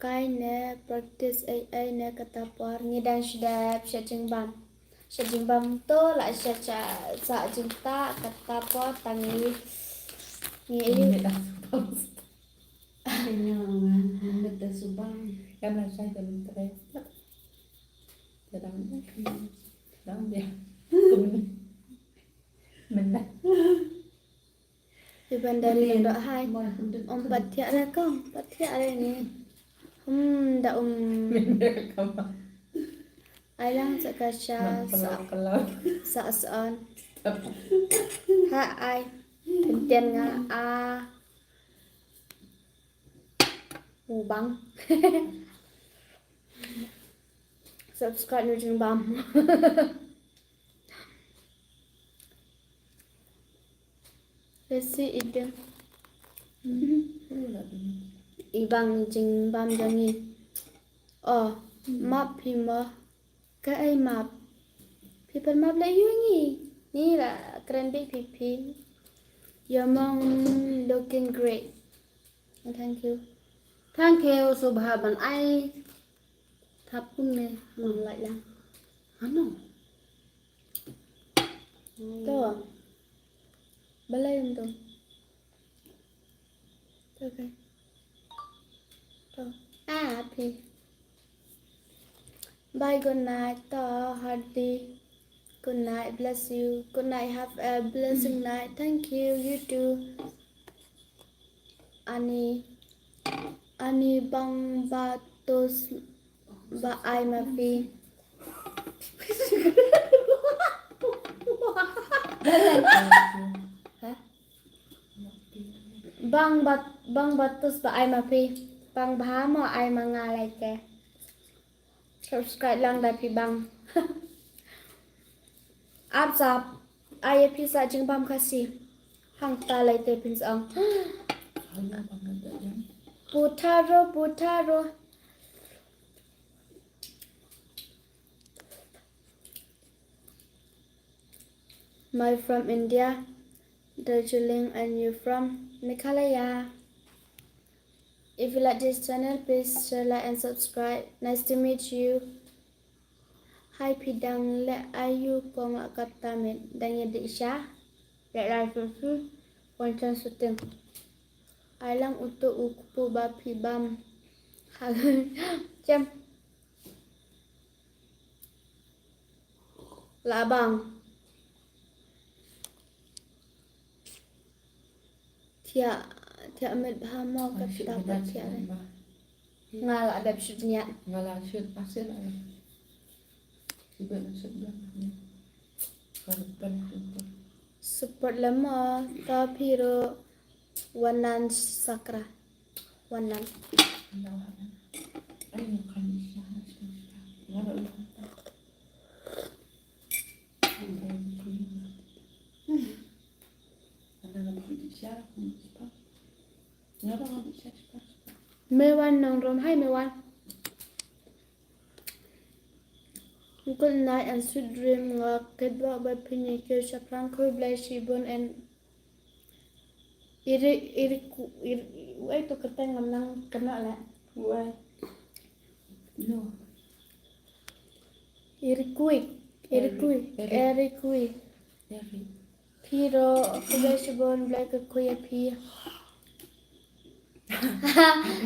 kai ne practice ei ei ne kata por? Ngi dang shu dep sha jingbam. Sha jingbam to la sha sha sa jingktah kata por tang ngi. Ngi ayu. Minit dah subang. Minit dah subang. Kan la shai dalam tray. Sedang. Sedang dia. Minit. Iban dari dok hai. Ym pat thiah re kong, pat thiah re ni. Hmm, da um. Ai lang sa ka sha sa sa on. Ha ai. Pyntian nga a. U bang. Subscribe nu jingbam. Lesi idem. I bang jingbam jong ngi. Oh, map phi mo. Ka ai map. Phi pynmap la ïa ngi. Ni la kren beit phi phi. Your mom looking great. Thank you. Thank you, subha ban ai. Thap kum ne, ngam lait lang. Ano? To. Balai ym to. To kai. To. Ah, phi. Bye, good night. To, Hardy. Good night, bless you. Good night, have a blessing night. Thank you, you too. Ani, ani bang ba tus ba ai ma phi. Ha? Bang ba, bang ba tus ba ai ma phi. Bang bha mo ai ma nga lai te. Subscribe lang da phi bang. Ap sap. Ai phi sa jingbam Khasi. Hangta lai te phin sa ong. Putaro, putaro. My from India, Darjeeling, and you from Meghalaya. If you like this channel, please share, like, and subscribe. Nice to meet you. Hi, phi dang leh aïu kong la katta met, dang ïa dih sha. Leh lai susu, wan chan shooting. Ai lang uto u kpu ba phi bam. Chem. La bang. Thiah, thiah met bha mo katta ba thiah re. Nga la dep shoot niat. Nga la shoot asin ai. Sibet la shoot bha. Ka depan shoot. Support lem mo, to phi ruh. Wanan Sakra. Wanan. Mewan Nongrum, hi Mewan. Good night and sweet dream. Nga kyrpad ba phin ïa shaphrang, khublei shibun and iri, iri ku, iri, wei to kyrteng ngam nang kynnoh leh. Wei. No. Kui. Eric Kui. Eric. Eric Kui. Eric. Phi ruh, khublei shibun, Blei kyrkhu ïa phi.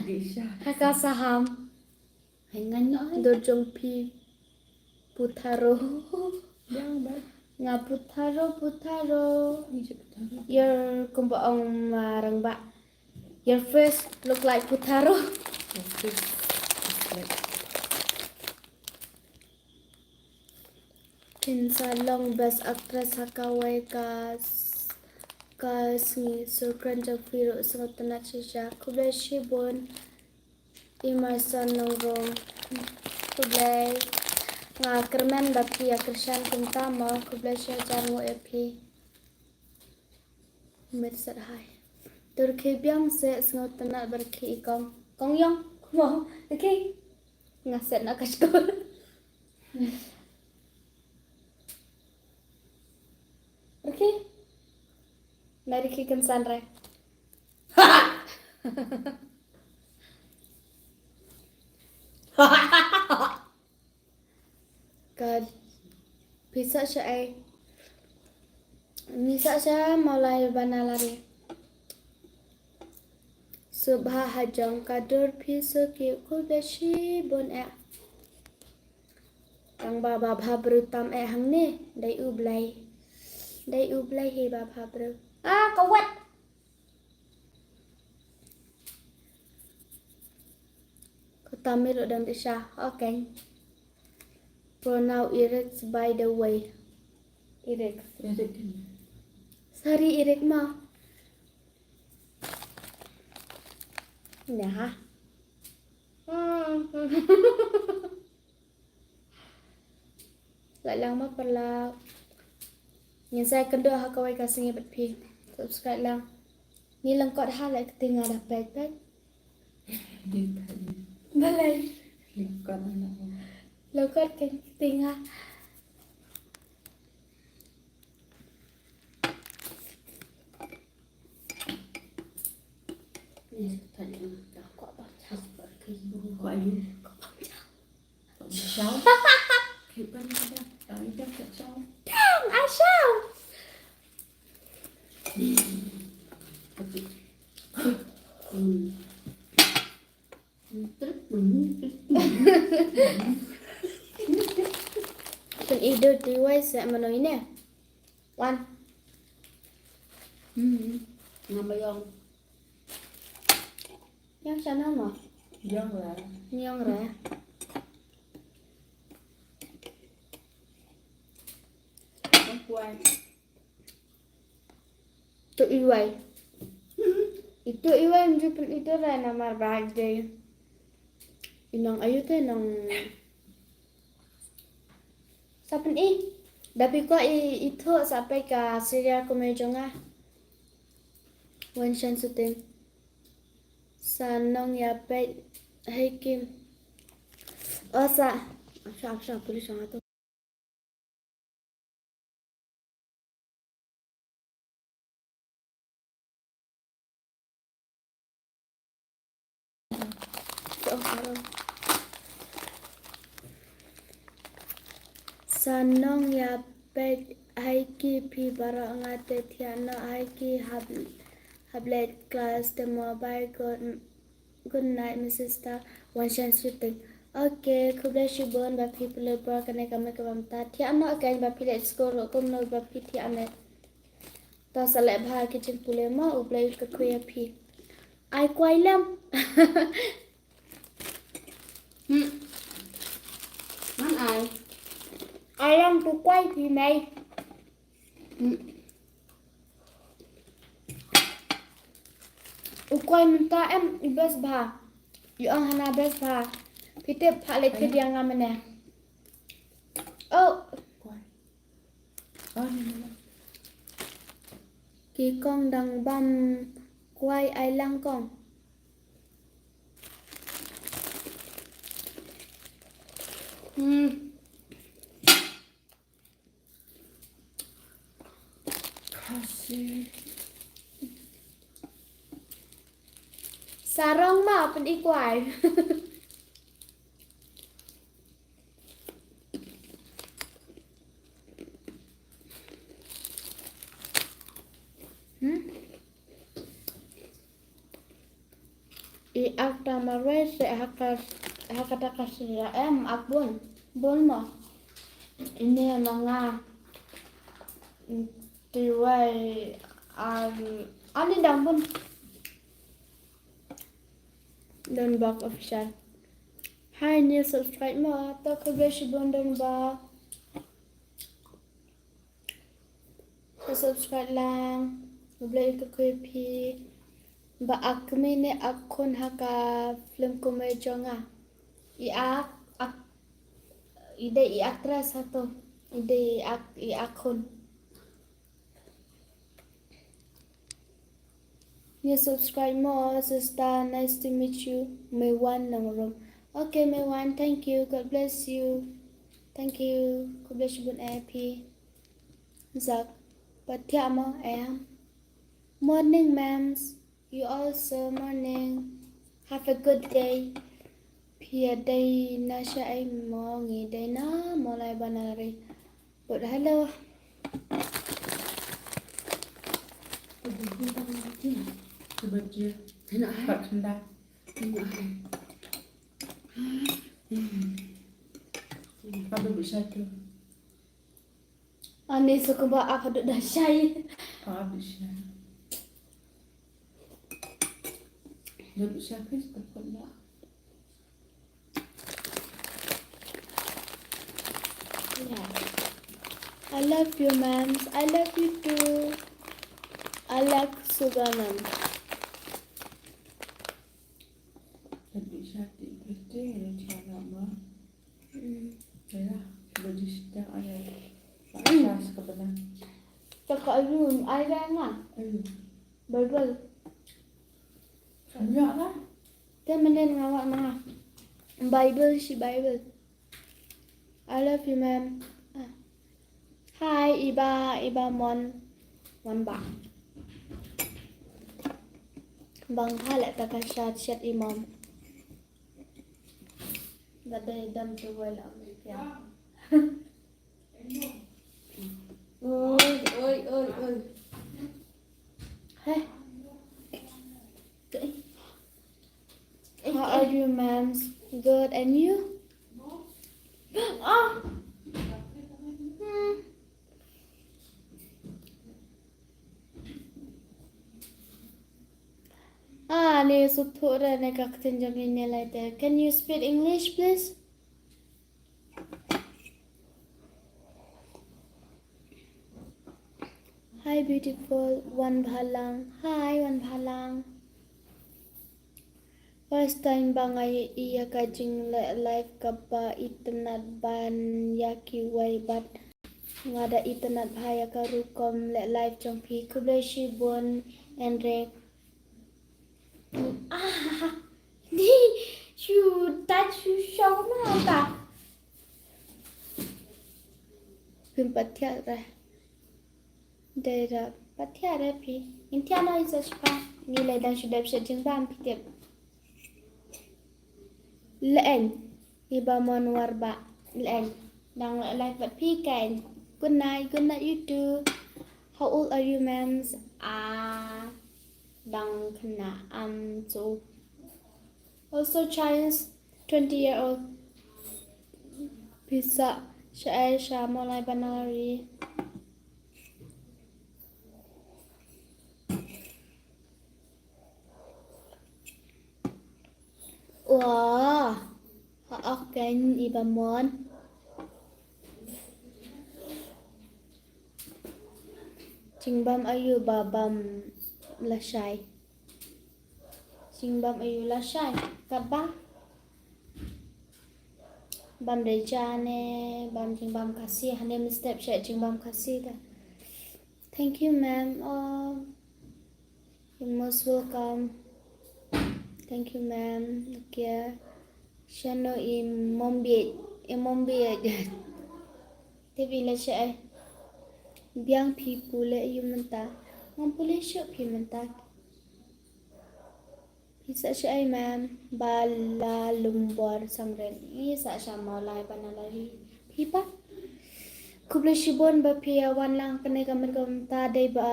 Dih sha. Ha ka saham. Hai ngan noh, hai. Dur jong phi. Putharo. Yang ba. Nga putharo, putharo. Ni je putharo. Your kumba ong, uh, Rangbah. Your face look like putharo. Your face look like Phin sa long best actress ha kawei ka s-, ka sngi, so kren jong phi ruh sngewtynnat shisha. Khublei shibun. Emerson Nongrum. Khublei. Nga kyrmen ba phi ïa kyrshan kumta mo. Khublei shihajar nguh ïa phi. Met set hai. Dur khie biang se sngewtynnat ba rkhie i kong. Kong Yong. Mo. Rkhie. Nga set na ka skul. Rkhie. Mari rkhie kynsan re. Ka pisa sha ai. Ni sa sha Maulai Banalari. Subha ha jong ka dur phi suki khublei shibun eh. Tang ba ba bha bru tam eh hangne. Dei U Blei. Dei U Blei hi ba bha bru. Ah, kawat. Ko Tamil ruh dang dih sha. Okay. Pronoun Eric, by the way. Eric. Eric. Sorry, Eric ma. Nah. Hmm. Like lang ma paralok. Ngin sa ïakynduh ha kawei ka sngi bad phi. Subscribe lang. Ni lyngkot ha, like kti nga da peit peit. Balei? Lyngkot anak. Lyngkot kan kti nga. Ni sa tanya. Kok bang chas. Kok ayu. Kok bang chas. Sao? Khit ban ida, tang ida kat sao. Tang, ai sao. Hmm. Pyn-i dur ti wai sa mano ine. Wan. Hmm. Ngam ba ïong. Ïong shano mo? Ïong re. Ïong re. Wan kuai. Tu iwai. Itu iwai mju pyn-i dur re namar ba dei. I nong ayu te nong. Sa pyn-i. Da phi kwah i, ithuh sa peit ka serial kumne jong nga. Wan shan shooting. Sa nong ïa peit hei kim. O sa. Sa, sa, puli sa nga tu. Sa nong ïa peit hei ki phi baroh nga te thiah noh hei ki hap, hap leit class te mo bye. Good night, Missus Star. Wan shan shooting. Okay, khublei shibun ba phi pynlut por kane ka met ka bam ta. Thiah noh kein ba phi leit skul ruh kumno ba phi thiah met. To sa leh bha ki jingpule mo, U Blei u kyrkhu ïa phi. Ai kwai lem. Hmm. Man ai. Ai lem tu kwai phi mei. Hmm. U kwai mynta em i best bha. I ong hana best bha. Phi tip pha leit phi diang nga mane. Oh. Ki kong dang bam kwai ai lang kong. Hmm. Khasi. Sarong ma pyn-i kwai. Ak ta marwei se ha ka, ha kata ka sira em ak bun. Bun mo. Ini ma nga. Ti wei an, ani dang bun. Don Bok Official. Hi, new subscribe mo. To khublei shibun Don Bok. Ka subscribe lang. Khublei ka khublei phi. Ba ak kmie ne ak khun ha ka film kumne jong nga. I ak, ak, i dei i actress hato. I dei i ak, i ak khun. You subscribe mo, sister. Nice to meet you. Meiwan Nongrum. Okay, Meiwan, thank you. God bless you. Thank you. God bless you, bun A P. Zak. Patia mo, em. Morning, ma'ams. You also, morning. Have a good day. Phi ïa dei na shaei mo, ngi dei na Mawlai Banalari. But hello. Ani suka ba apa duk dah shai. Yeah. I love you, ma'ams. I love you too. I like Suga, ma'am. Taka ayun, ay nga. Bible. Te menen nga wa nga. Bible, shi Bible. I love you, ma'am. Ah. Hi, iba, iba mon. Mon ba. Bang ha le taka shat shat i mom. Ba dei dam tu wai la. Oi, oi, oi, oi. Hey. How are you, ma'ams? Good, and you? Ah. Hmm. Ah, ni suthu re ne ka ktien jong ngi ne lai te. Can you speak English, please? Hi, beautiful. Wan Bhalang. Hi, Wan Bhalang. First time ba nga ïa ka jingleh live kaba itynnad ban ïa kiwei bad nga da itynnad bha ïa ka rukom leh live jong phi. Khublei shibun Enric. Ah, ni shu touch shu show na ta. Pim pat thiah re. Dei ra pat thiah re phi. In thiah na i sa shipa. Ngi lai dang shu dep shet jingbam phi tip. Leng. Iba mon war ba. Leng. Dang live bad phi kan. Good night. Good night you too. How old are you, ma'ams? Ah, dang khynnah am so. Also Chinese, twenty year old. Phi sah shaei sha Mawlai Banalari? Wah, ha ok kan iba mon. Jingbam aïu ba bam lashai? Jingbam aïu lashai? Katba bam dei ja ne bam jingbam Khasi, hane mynstep shet jingbam Khasi da. Thank you, ma'am. Oh, you're most welcome. Thank you, ma'am. Okay. Shano i mom biej, i mom biej. Te phi la shaei? Biang phi pule ïu mynta. Ngam pule shuh phi mynta. Phi sah shaei, ma'am? Ba la Lumbor Sangren. I sah sha Mawlai Banalari. Phi pat? Khublei shibun ba phi ïa wan lang kane ka met ka mynta, dei ba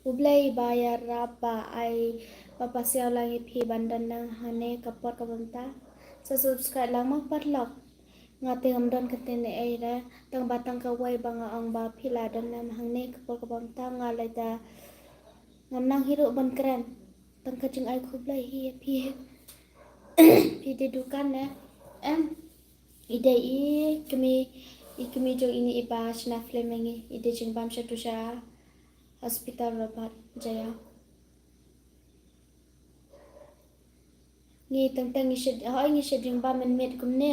U Blei ba ïarap ba ai Ba pasiaw lang ïa phi ban don lang hangne ka por kaba mynta. Sa subscribe lang ma paralok. Nga te ngam don kata ne ei re. Tang ba tang kawei ba nga ong ba phi la don lang hangne ka por kaba mynta nga la da ngam nang hi ruh ban kren. Tang ka jingai khublei hi ïa phi. Phi dei dukan ne? Em. I dei i kmie, i kmie jong ine i ba shna film ïa ngi. I dei jingbam sha tu sha hospital Robert Jaya. Ngi teng teng ngi shet, hoi ngi shet jingbam mynmiet kumne.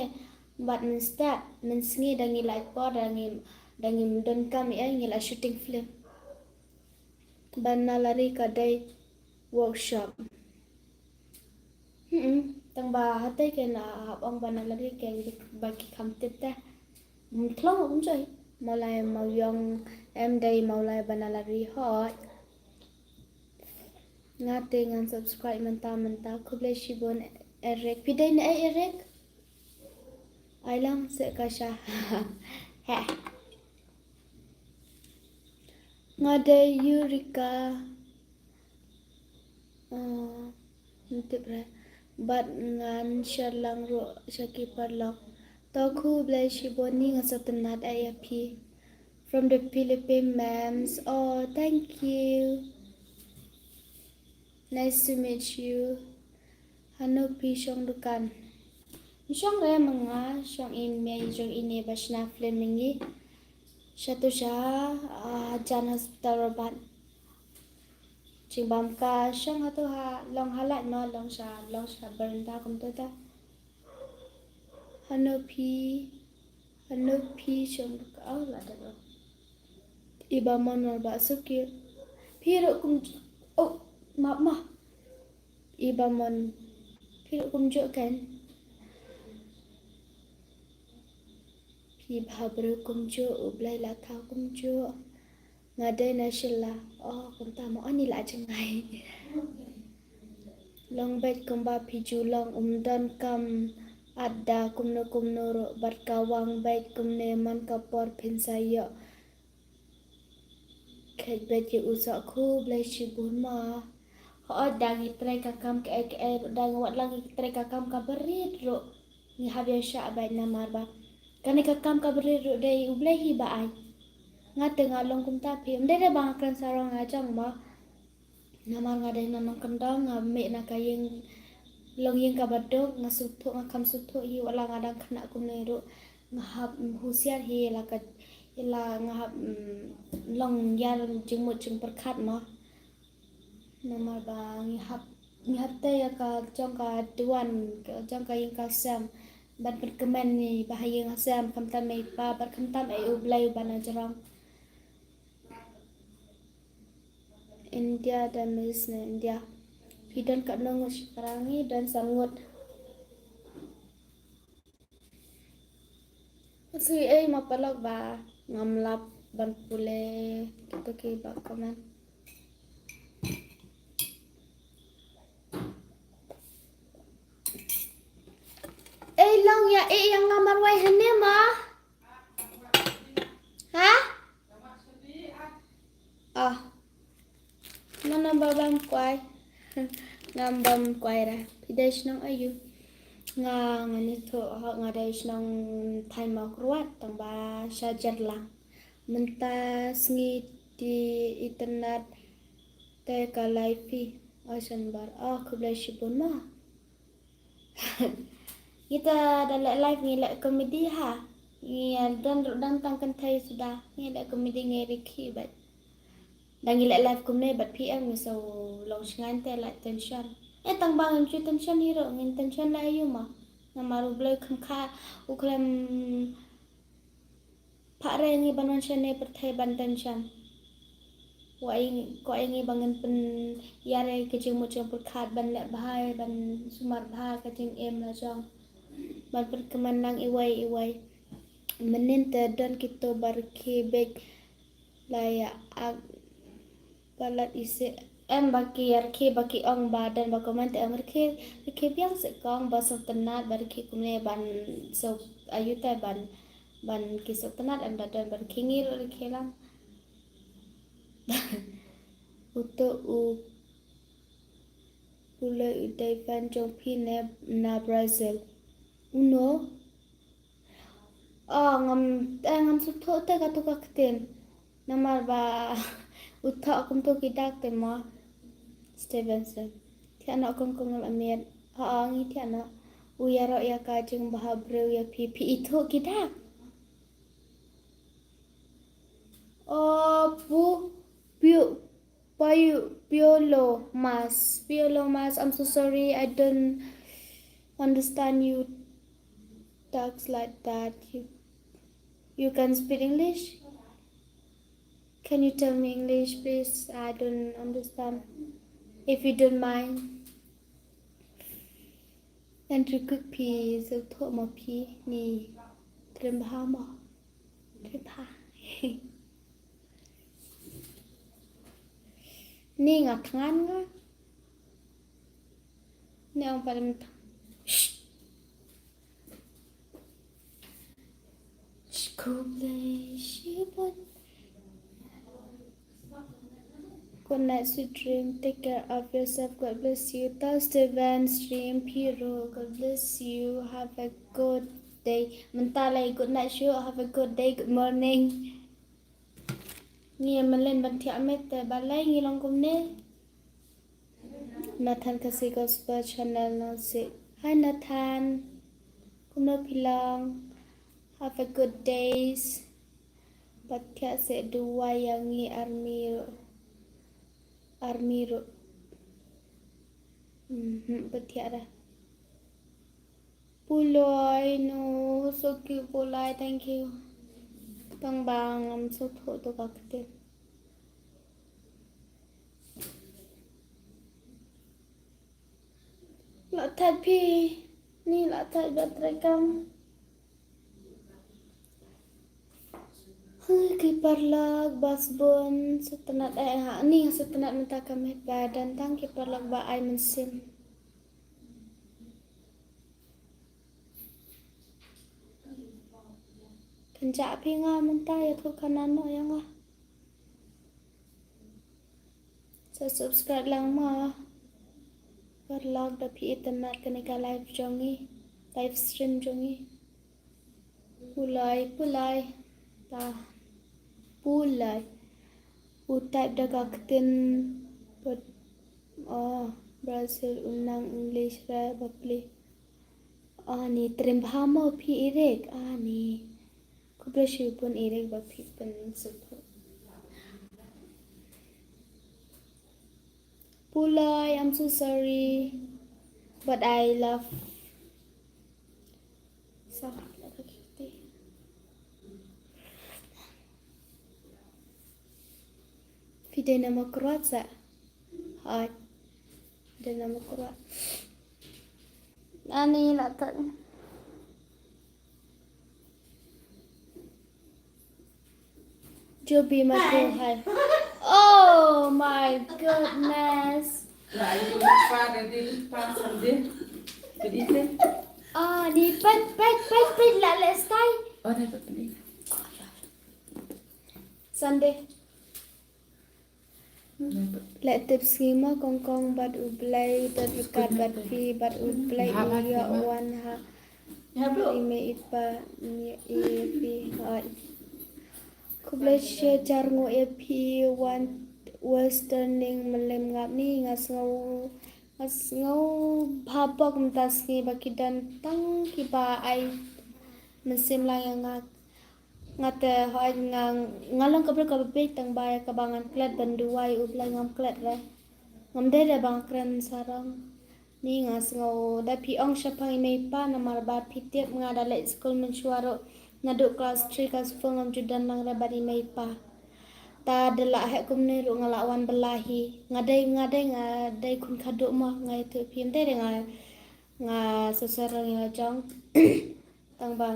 Bad mynstep, mynsngi da ngi lait por, da ngi, da ngim don kam ïa ngi la shooting film. Ba na lari ka dei workshop. Hmm, tang ba hatei ke na hap ong ba na lari ke ba ki kham tip te. Hmm, thlong um joi. Mawlai maw yong em dei mawlai ba na lari hoi. Nga te ngan subscribe mynta mynta. Khublei shibun Eric. Phi dei ne ei Eric? Ai lang se ka sha. He. Nga dei Yurika. Ah, ngam tip re. Bad ngan share lang ruh sha ki paralok. To khublei shibun, nga sngewtynnat ïa phi. From the Philippines, ma'ams. Oh, thank you. Nice to meet you. Hano phi shong dukan? Shong re ma nga, shong i mei jong ine ba shna film ïa ngi. Sha tu sha, ah, jan hospital Robert. Jingbam ka shong hatu ha, long ha lait ma, long sha, long sha veranda kumta ta. Hano phi, hano phi shong ka, oh, la da, oh. I ba mon mar ba so cute. Phi ruh kum, oh, map ma. I ba mon, phi ruh kumjuh kan. Phi bha briew kumjuh, U Blei la thaw kumjuh. Nga dei na Shilla. Oh, kumta mo ani la jngai. Long beit kumba phi ju long, um don kam, at da kumno kumno ruh, bad ka wang beit kumne man ka por phin sa ïoh. Kheit beit ïa u soh, khublei shibun ma. Hooid da ngi trei ka kam kaei kaei ruh, da ngi wat la ngi trei ka kam kaba rit ruh, ngi hap ïa shah beit namar ba kane ka kam kaba rit ruh dei U Blei hi ba ai. Nga te nga long kumta phi, ym dei re ba nga kren sarong, nga jong ma. Namar nga dei na nongkyndong, nga mih na ka ïing, long ïing kaba duk, nga sngewthuh, nga kham sngewthuh hi, wat la nga dang khynnah kumne ruh nga hap, mm, husiar hi la ka, la nga hap, mm, long ïar jingmut jingpyrkhat mo. Namar ba ngi hap, ngi hap tei ïa ka jong ka duwan, ka jong ka ïing ka sem. Ban pynkmen ïa i bah ïing ka sem, khamtam ïa i pa, bad khamtam ïa U Blei uba na jrong. India da Miss na India. Phi don katno ngut shipara? Ngi don san ngut. Sngewsih ei ma paralok ba ngam lap ban pule kito kiba comment. Ei long ïa, ei ïa nga marwei hangne ma. Ha? Ah. Mano ba bam kwai? Ngam bam kwai ra. Phi dei shnong aiu? Nga, ngan ïathuh, nga dei shnong Thaiñ Mawkyrwat, tang ba sha Jyrlang. Mynta sngi te itynnad te ka live phi. Oi shan bar. Oh, khublei shibun ma. Ngi ta da leh live ngi leh comedy ha. Ngi don ruh dang tang kynthei suda. Ngi leh comedy ngi rikhi bad. Dang ngi leh live kumne bad P M ngi sa long shngain te leh tension. Eh tang ba ngim ju tension hi ruh, ngin tension leh aiu ma. Namar U Blei kham kha, u khlem Phah re ngi ban wan shane pyrthei ban tension. Wa ïa ngi, ko ïa ngi ba ngin pynïar ïa ka jingmut jingpyrkhat ban leh bha, ban sumar bha ka jingim la jong. Ban pynkmen lang iwei iwei. Mynnin te don kito ba rkhie beit la ïa ak Palat ise em ba ki rkhie ba ki ong ba don ba comment em rkhie, rkhie biang se kong ba sngewtynnat ba rkhie kumne ban sngewtynnat ban, ban ki sngewtynnat em da don ba rkhie ngi ruh rkhie lang. Uto u Puloi u dei fan jong phi ne na Brazil? Uno. Oh, ngam, eh, ngam sngewthuh te kato ka ktien. Namar ba u thoh kumto ki dak te mo. Stevenson. Thiah noh kong kong la miet. Ha, ngi thiah noh. U ïaroh ïa ka jingbha briew ïa phi, phi ithuh ki dak. Oh, pu, piu, Pio-, Piolo Mas. Piolo Mas, I'm so sorry. I don't understand you talks like that. You, you can speak English? Can you tell me English, please? I don't understand. If you don't mind. Ngan request phi, sngewthuh mo phi, ni trim bha mo. Trim bha. Ni nga thngan nga. Ni ong param. Shh. Khublei shibun. Good night, sweet dream. Take care of yourself. God bless you. Thursday, Van Stream, Piro. God bless you. Have a good day. Mynta lai good night show. Have a good day. Good morning. Ngi ïa malen ban thiah met te balei ngi long kumne. Nathan Khasi Gospel Channel nang si. Hi Nathan. Kumno phi long? Have a good days. Pat thiah seh duwai ïa ngi army ruh. Army ruh. Mhm, pat thiah dah. Puloi, no, so cute, Puloi, thank you. Tang ba ngam sngewthuh to ka ktien. La thait phi, ni la thait ba treikam. Hi, ki paralok ba sbun, sngewtynnat eh ha, ni sngewtynnat mynta ka met ba don tang ki paralok ba ai mynsiem. Kynjah phi nga mynta ïathuh khana noh ïa nga. Sa subscribe lang mo. Paralok da phi itynnat kane ka live jong ngi. Live stream jong ngi. Pulai, Pulai. Ta. Pulai. U type da ka ktien. But, oh, Brazil u nang English re bapli. Ani trim bha mo phi Eric. Ani. Khublei shibun Eric ba phi pynsngewthuh. Pulai, I'm so sorry, but I love. Sorry, la ka kiti. Phi dei na Mawkyrwat sa? Hooid. Dei na Mawkyrwat. Ani la ta. Joby Mako, hi. Oh my goodness. Ah, ni peit, peit, peit, peit la leh style. Sunday. Leh tip sngi mo kong kong bad U Blei, bad ryngkat bad phi, bad U Blei u ïoh wan ha i mei i pa ïa phi. Hooid. Khublei shihajar nguh ïa phi wan Western Ning Mylliem Ngap ni, nga sngew, nga sngew bha bok mynta sngi ba ki don tang kiba ai mynsiem lang ïa nga. Nga te hooid nga, nga long ka briew kaba bieit tang ba ïa kaba ngan klet ban duwai U Blei ngam klet re. Ngam dei re ba nga kren sarong. Ni nga sngew da phi ong shaphang i mei i pa namar ba phi tip nga da leit skul mynshuwa ruh naduh klas three klas four ngam ju don lang re bad i mei i pa. Ta da lah heh kumne ruh nga lah wan bylla hi. Nga dei, nga dei, nga dei khun khadduh mo, nga ïathuh phi ym dei re nga, nga sosor ïa la jong. Tang ba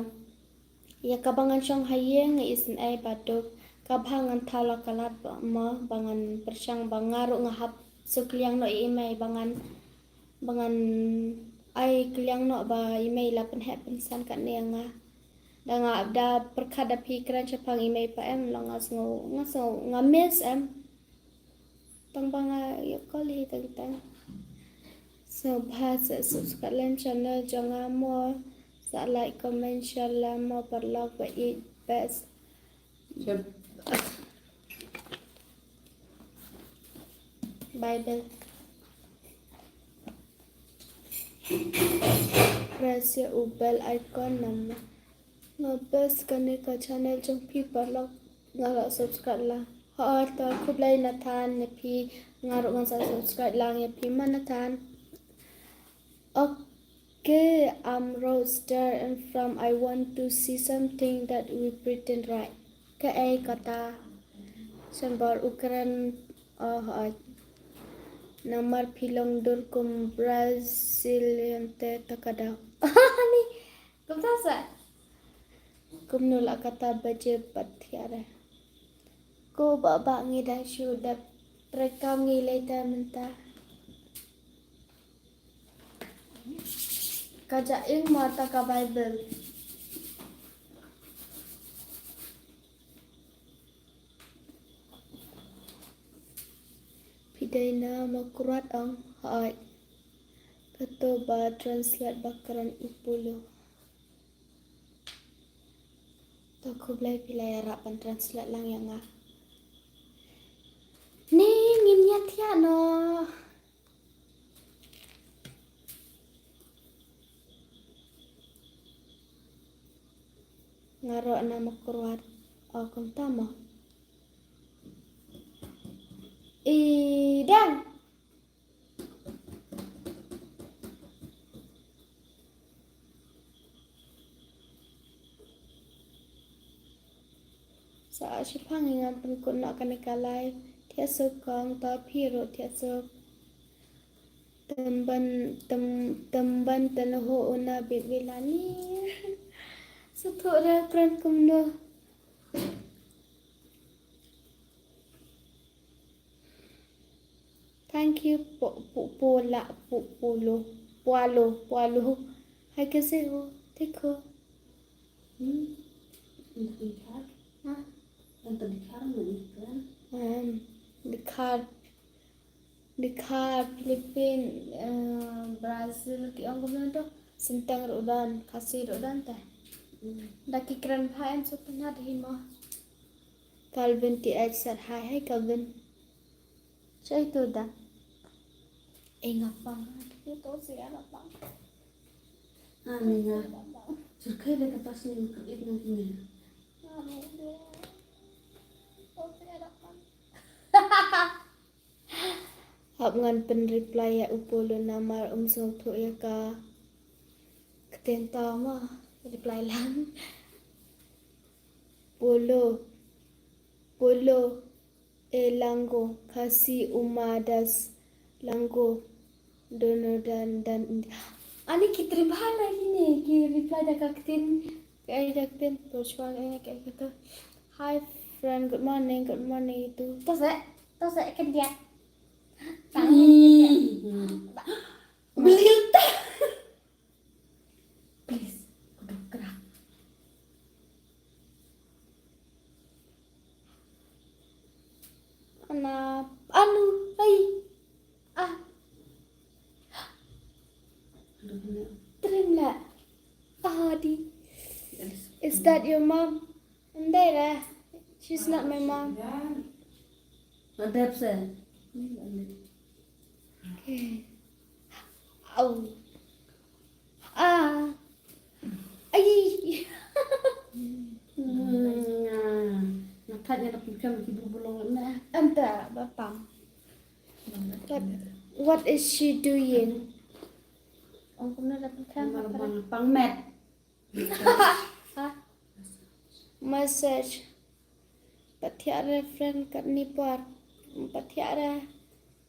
ïa kaba ngan shong ha ïing nga isynei ba duk, kaba ngan thaw la ka lad ba mo ba ngan pyrshang ba nga ruh nga hap shu kylliang noh ïa i mei ba ngan, ba ngan ai kylliang noh ba i mei la pynheh pynsan katne ïa nga. Da nga da pyrkhat da phi kren shaphang i mei i pa em long nga sngew, nga sngew nga miss em. Tang ba nga ïoh call hi tang tang. Sngewbha sa subscribe lem channel jong nga mo, sa like, comment, share lem mo paralok ba ïeit best. Yep. Bible. Press ïa u bell icon namar nga best kane ka channel jong phi paralok nga la subscribe lang. Hooid, to khublei Nathan ïa phi, nga ruh ngan sa subscribe lang ïa phi ma Nathan. Okay, I'm Roadster and from I want to see something that we pretend, right? Kaei kata? Shan bor u kren, oh, hooid. Namar phi long dur kum Brazilian te ta ka daw. Ni, kumta sa? Kumno la kata baje pat thiah re. Ko ba ba ngi da shu dep rekam ngi lei ta mynta. Ka ja ing ma ta ka Bible. Phi dei na Mawkyrwat ong, hooid. Kato ba translate ba kren u Polo. To khublei phi la ïarap ban translate lang ïa nga. Ni ngin ïa thiah noh. Nga ruh na Mawkyrwat. O kumta mo. I dang. Sa shiphang ïa nga pynkut noh kane ka live. Thiah suk kong, to phi ruh thiah suk. Tymban, tym, tymban tynhu una bit bilani. Sngewthuh re pran kumno. Thank you, po, po, pola, po, polo, pualo, pualo. Hai kaise ho, thik ho. Hmm. Anta dikhar. Ha? Anta dikhar na dikhar. Um, dikhar, dikhar, Philippine, uh, Brazil, ki ong kumno to. Sinteng ruh don, Khasi ruh don te. Hmm. Da ki kren bha em shu pynhap hi mo. Calvin T H said hi. Hi, Calvin. Shai tu da. Eh, nga pang. Ito siya na pang. Ah, ni nga. Sirkai da kata sini makit na ni. Ito siya na pang. Hap ngan pyn reply ïa u Polo namar um sngewthuh ïa ka ktien ta ma reply lang. Polo. Polo. E lango, Khasi uma das lango, dono dan dan. Ani ki tribal lagi ni, ki reply da ka ktien, ka ai da ktien, persuan ai ka kata. Hi friend, good morning, good morning itu. To se, to se kan dia. Tangi. Beliau tak. Please, kuduk gerak. Ana, anu, ai. Ah. Trim la. Ah, di. Is that your mom? Ndai re. She's not my mom. Adep se. Okay. Au. Ah. Ai. Nga thait nga da pynkem ki bubulong ne. Anta ba pang. What, what is she doing? Ong kumne da pynkem. Pang met. Ha? Message. Pathiah re friend kat ni par. Pathiah re.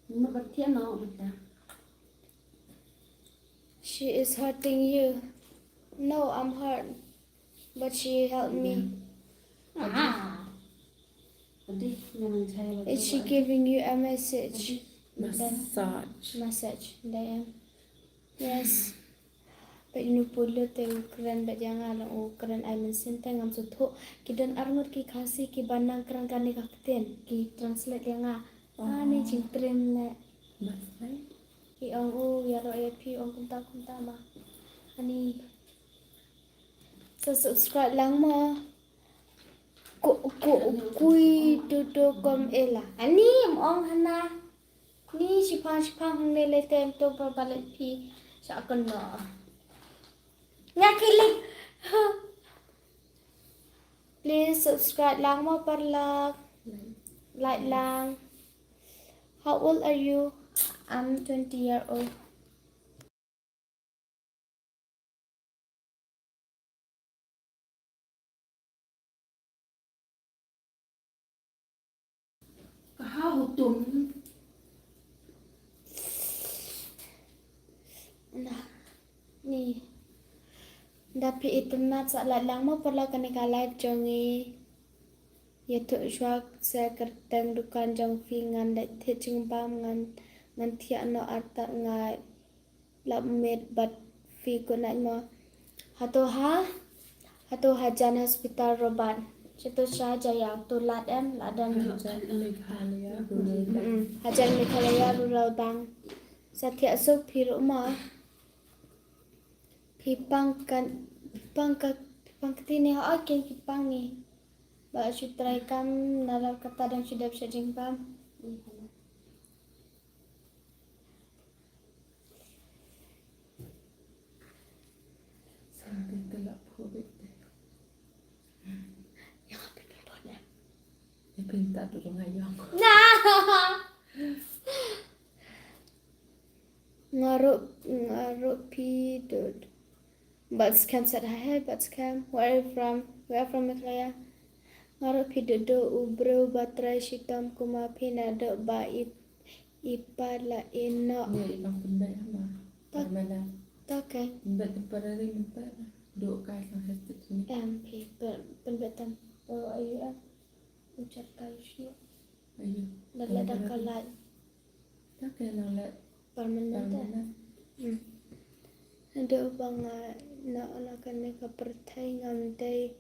Pathiah no mata. She is hurting you. No, I'm hurt. But she helped me. Ah. Is she giving you a message? Message. Message. Dai em. Yes. Ba inu pulu te u kren ba janga la u kren ai mynsiem te ngam sngewthuh. Ki don arngut ki Khasi ki ba nang kren kane ka ktien ki translate ïa nga. Ani jingtrim ne. Ki ong u ïaroh ïa phi ong kumta kumta ma. Ani. Sa subscribe lang mo. Ko ko kui tu tu kom ela. Ani em ong hana. Ni shipang shipang hangne le tem to ba balet phi. Sa kon no. Nga kilik. Please subscribe lang mo parlok. Like lang. How old are you? I'm twenty year old. Ka ha hutum. Nah, ni. Da phi itynnad sa lait lang mo parlok kane ka live jong ngi. Ïathuh shuwa sa kyrteng dukan jong phi ngan leit thied jingbam ngan ngan thiah noh artat nga lap miet bad phi kunai mo. Hato ha? Hato hajan hospital Roban. Sito sha jaya to lad em ladan. Hajan Meghalaya Rural Bank. Mm, hajan Meghalaya Rural Bank. Sa thiah suk phi ruh mo. Phi pang kan pang ka pang kti ne ha ken phi pang ni. Ba shu trai kam nalar kata dang shu dep sha jingbam. Sampai telak pho bete. Yang apa ni pon ya? Yang pinta tu ngayong. Nah. Nga ruh nga ruh phi dud. Bat skhem sat hai hai bat skhem. Where are you from? We are from Meghalaya. Nga ruh phi dud u briew ba trai shitom kuma phi na dud ba i i pa la i no. Ni i pang pynbeit hama. Tak. Mana? Tak eh. Pynbeit temporary mynta. Duk kai sang hestit sini. Em phi pyn- pynbeit tem. Oh ayu em. Ujar kai sini. Ayu. Lada da ka lai. Tak eh nang lai. Permanent eh. Permanent. Hmm. Duk ba nga na ona kane ka pyrthei ngam dei.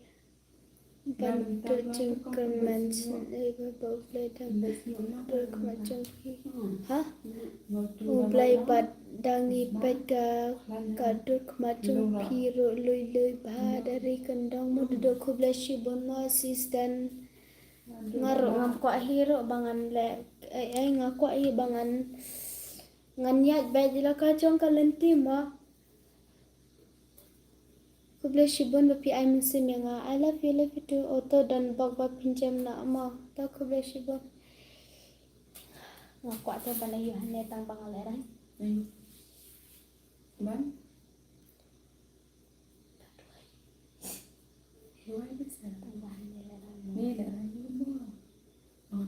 Ban dur jingkyrmen sngewbha ba U Blei dang dur khmat jong phi. Ha? U Blei bad dang i peit ka ka dur khmat jong phi ruh lui lui bha da ri kyndong mo. Duh khublei shibun mo assistant. Nga ruh ngam kwah hi ruh ba ngan leh ei ei nga kwah hi ba ngan ngan ïaid beit ïa la ka jong ka lynti mo. Khublei shibun ba phi ai mynsiem ïa nga. I love you, love you too. O to don bok ba pynjem na mo. To khublei shibun. Nga kwah to ban ïa hangne tang ba nga leh rang. Ban? Why this? Tang ba hangne leh rang. Ni leh rang mo. Oh.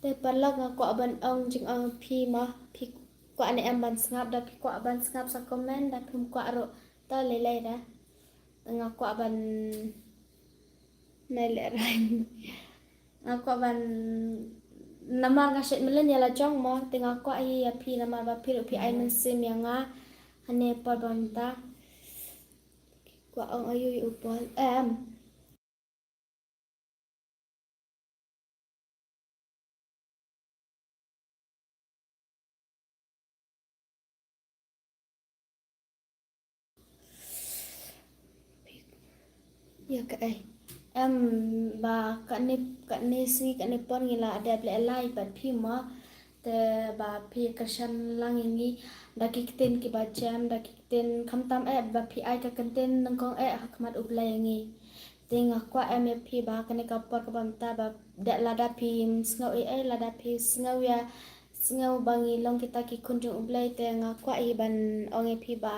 Te paralok nga kwah ban ong jingong phi ma phi kwah ne em ban sngap da phi kwah ban sngap sa comment da phim kwah ruh ta lei lei da nga kwah ban nai leh rai. Nga kwah ban namar nga shet melen ïa la jong mo te nga kwah hi ïa phi namar ba phi ruh phi ai mynsiem ïa nga. Hane por ba mynta kwah ong ayu ïa u Paul em. Ïa kaei em ba kane kane sngi kane por ngi la dep leh live bad phi mo. Te ba phi kyrshan lang ïa ngi da ki ktien kiba jem da ki ktien khamtam eh ba phi ai ka kyntien nyngkong eh ha khmat U Blei ïa ngi. Te nga kwah em ïa phi ba ha kane ka por kaba mynta ba da lada phi sngew ei ei lada phi sngew ïa sngew ba ngi long kita ki khun jong U Blei te nga kwah hi ban ong ïa phi ba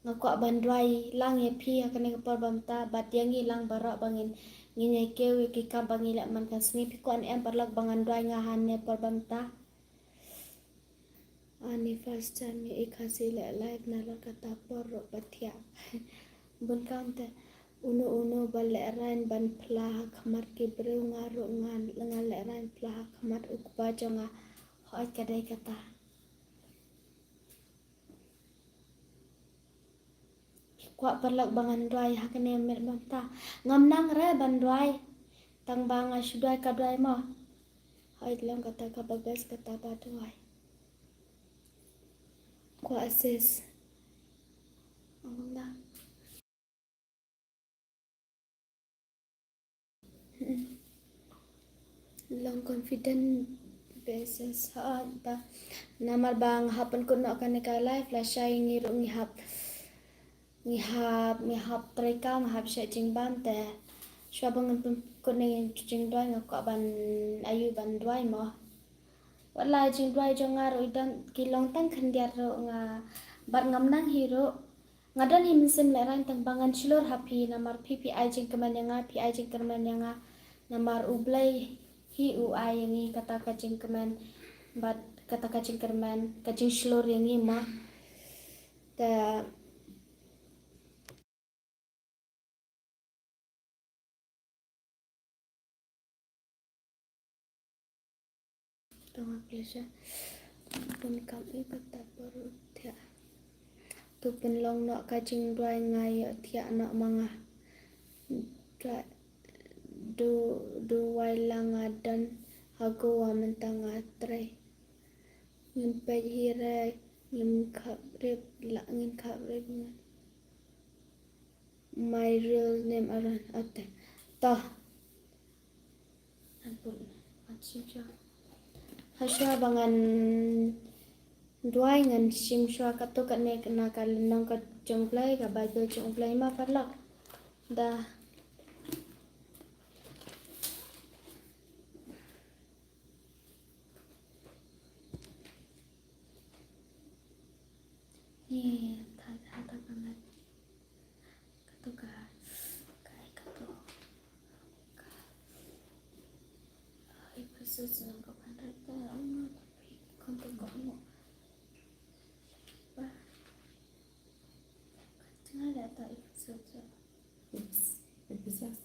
nga kwah ban duwai lang ïa phi ha kane ka por ba mynta bad ïa ngi lang baroh ba ngin ngin ïa kiew ïa ki kam ba ngi leh man ka sngi phi kwah ne em paralok ba ngan duwai nga ha ne por ba mynta. Ani first time ïa i Khasi leh live na la kata por ruh ba thiah. Bun kam te uno uno ba leh rain ban phla ha khmat ki briew nga ruh nga nga leh rain phla ha khmat u kpa jong nga. Hooid ka dei kata. Kwah paralok ba ngan duwai ha kane mynta. Ngam nang re ban duwai. Tang ba nga shu duwai ka duwai mo. Hooid, long kata kaba best kata ba duwai. Kwah assist. Ngam nang. Long confident basis ha ta. Namar ba nga hap pynkut noh kane ka live, lashai ngi ruh ngi hap, ngi hap, ngi hap treikam, ngi hap shah jingbam te. Shuwa ba ngan pynkut ne jingduwai nga kwah ban ïoh ban duwai mo. Wat la jingduwai jong nga ruh i don ki long tang khyndiat ruh nga, bad ngam nang hi ruh. Nga don hi mynsiem lehrain tang ba ngan shlur ha phi namar phi phi ai jingkmen ïa nga, phi ai jingkmen ïa nga. Namar U Blei hi u ai ïa ngi kata ka jingkmen bad kata ka jingkyrmen, ka jingshlur ïa ngi mo. Te Tang ma pleasure. Bun kam i kata baru thiah. Tu pynlong noh ka jingduwai nga ïoh thiah noh ma nga. Duwai, du, duwai la nga don ha Goa mynta nga trei. Ngin peit hi re, ngin khap rip, la ngin khap rip ngin. My real name Aaron. Ate. To. Ampun. Hashwa ba ngan duwai ngan shim shwa kato kane na ka lynnong ka jong U Blei, ka Baibl jong U Blei ma paralok. Da. Ye, ta, ta, ta, ta, ta. Kato ka, ka, kato ka. Ai, Ephesus nang ka pandai ta, ano, tapi kato ka ano. Ba. Tengah dah tak Ephesus tu. Ephes-, Ephesus.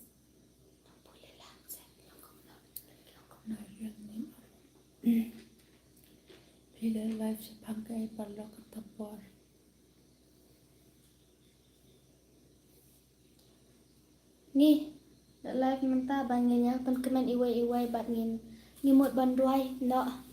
Phi la live shaphang kaei paralok kata por? Ngi la live mynta ba ngin ïa pynkmen iwei iwei bad ngin, ngi mut ban duwai noh.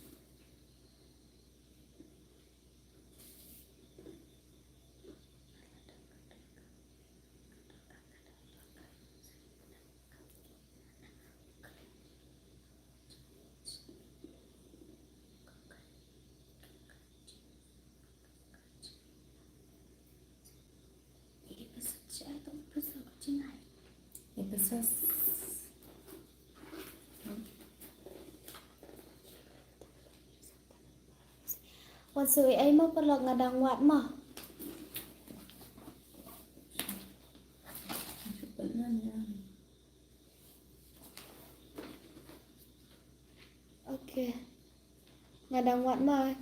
Wan shu ai mo paralok, nga dang wad mo. Okay. Nga dang wad mo.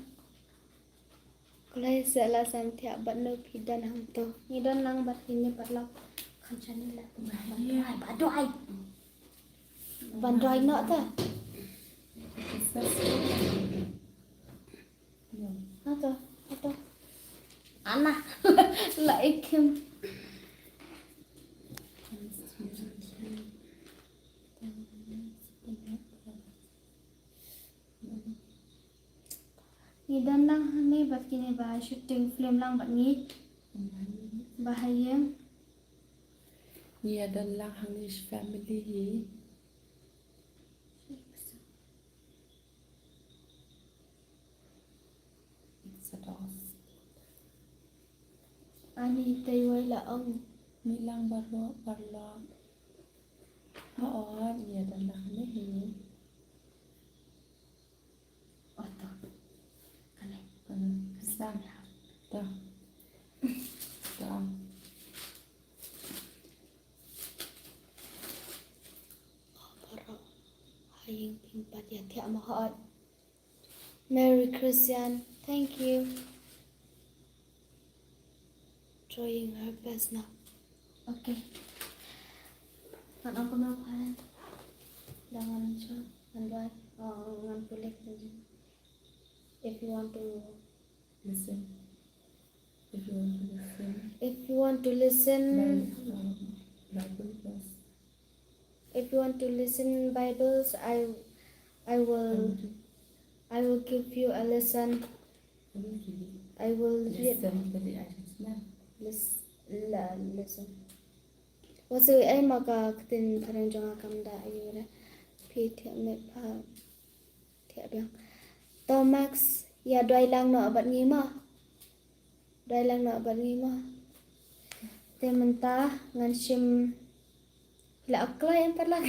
Khublei sa la san thiah bad no phi don hangto. Ngi don lang bad kine paralok. Kan chani la ban duwai, ban duwai. Ban duwai noh ta. Ato, ato. Ana. La ikim. Ngi don lang hangne bad kine ba shooting film lang bad ngi. Ba ha ïing. Ngi ïa don lang hangne family hi. Ani tei wai la ong. Ngi lang baroh paralok. Hooid, ngi ïa don lang hangne hi. Oh, to. Kane. Kane. Kane. To. To. Baroh ha ïing phin pat ïa thiah mo hooid. Merry Christian. Thank you. Trying her best now. Okay. Ngan ong kumno phan. Da ngan shu, ngan duwai. Oh, ngan pule. If you want to listen. If you If you want to listen, if you want to listen Bibles, I I will I will give you a lesson. I will read. Lis- la- listen. Wa sngewthuh ei ma ka ktien phareng jong nga kam da ïoh re. Phi thiah met pha thiah biang. To Max, ïa duwai lang noh bad ngi mo. Duwai lang noh bad ngi mo. Te mynta ngan shim la aklai em parlak.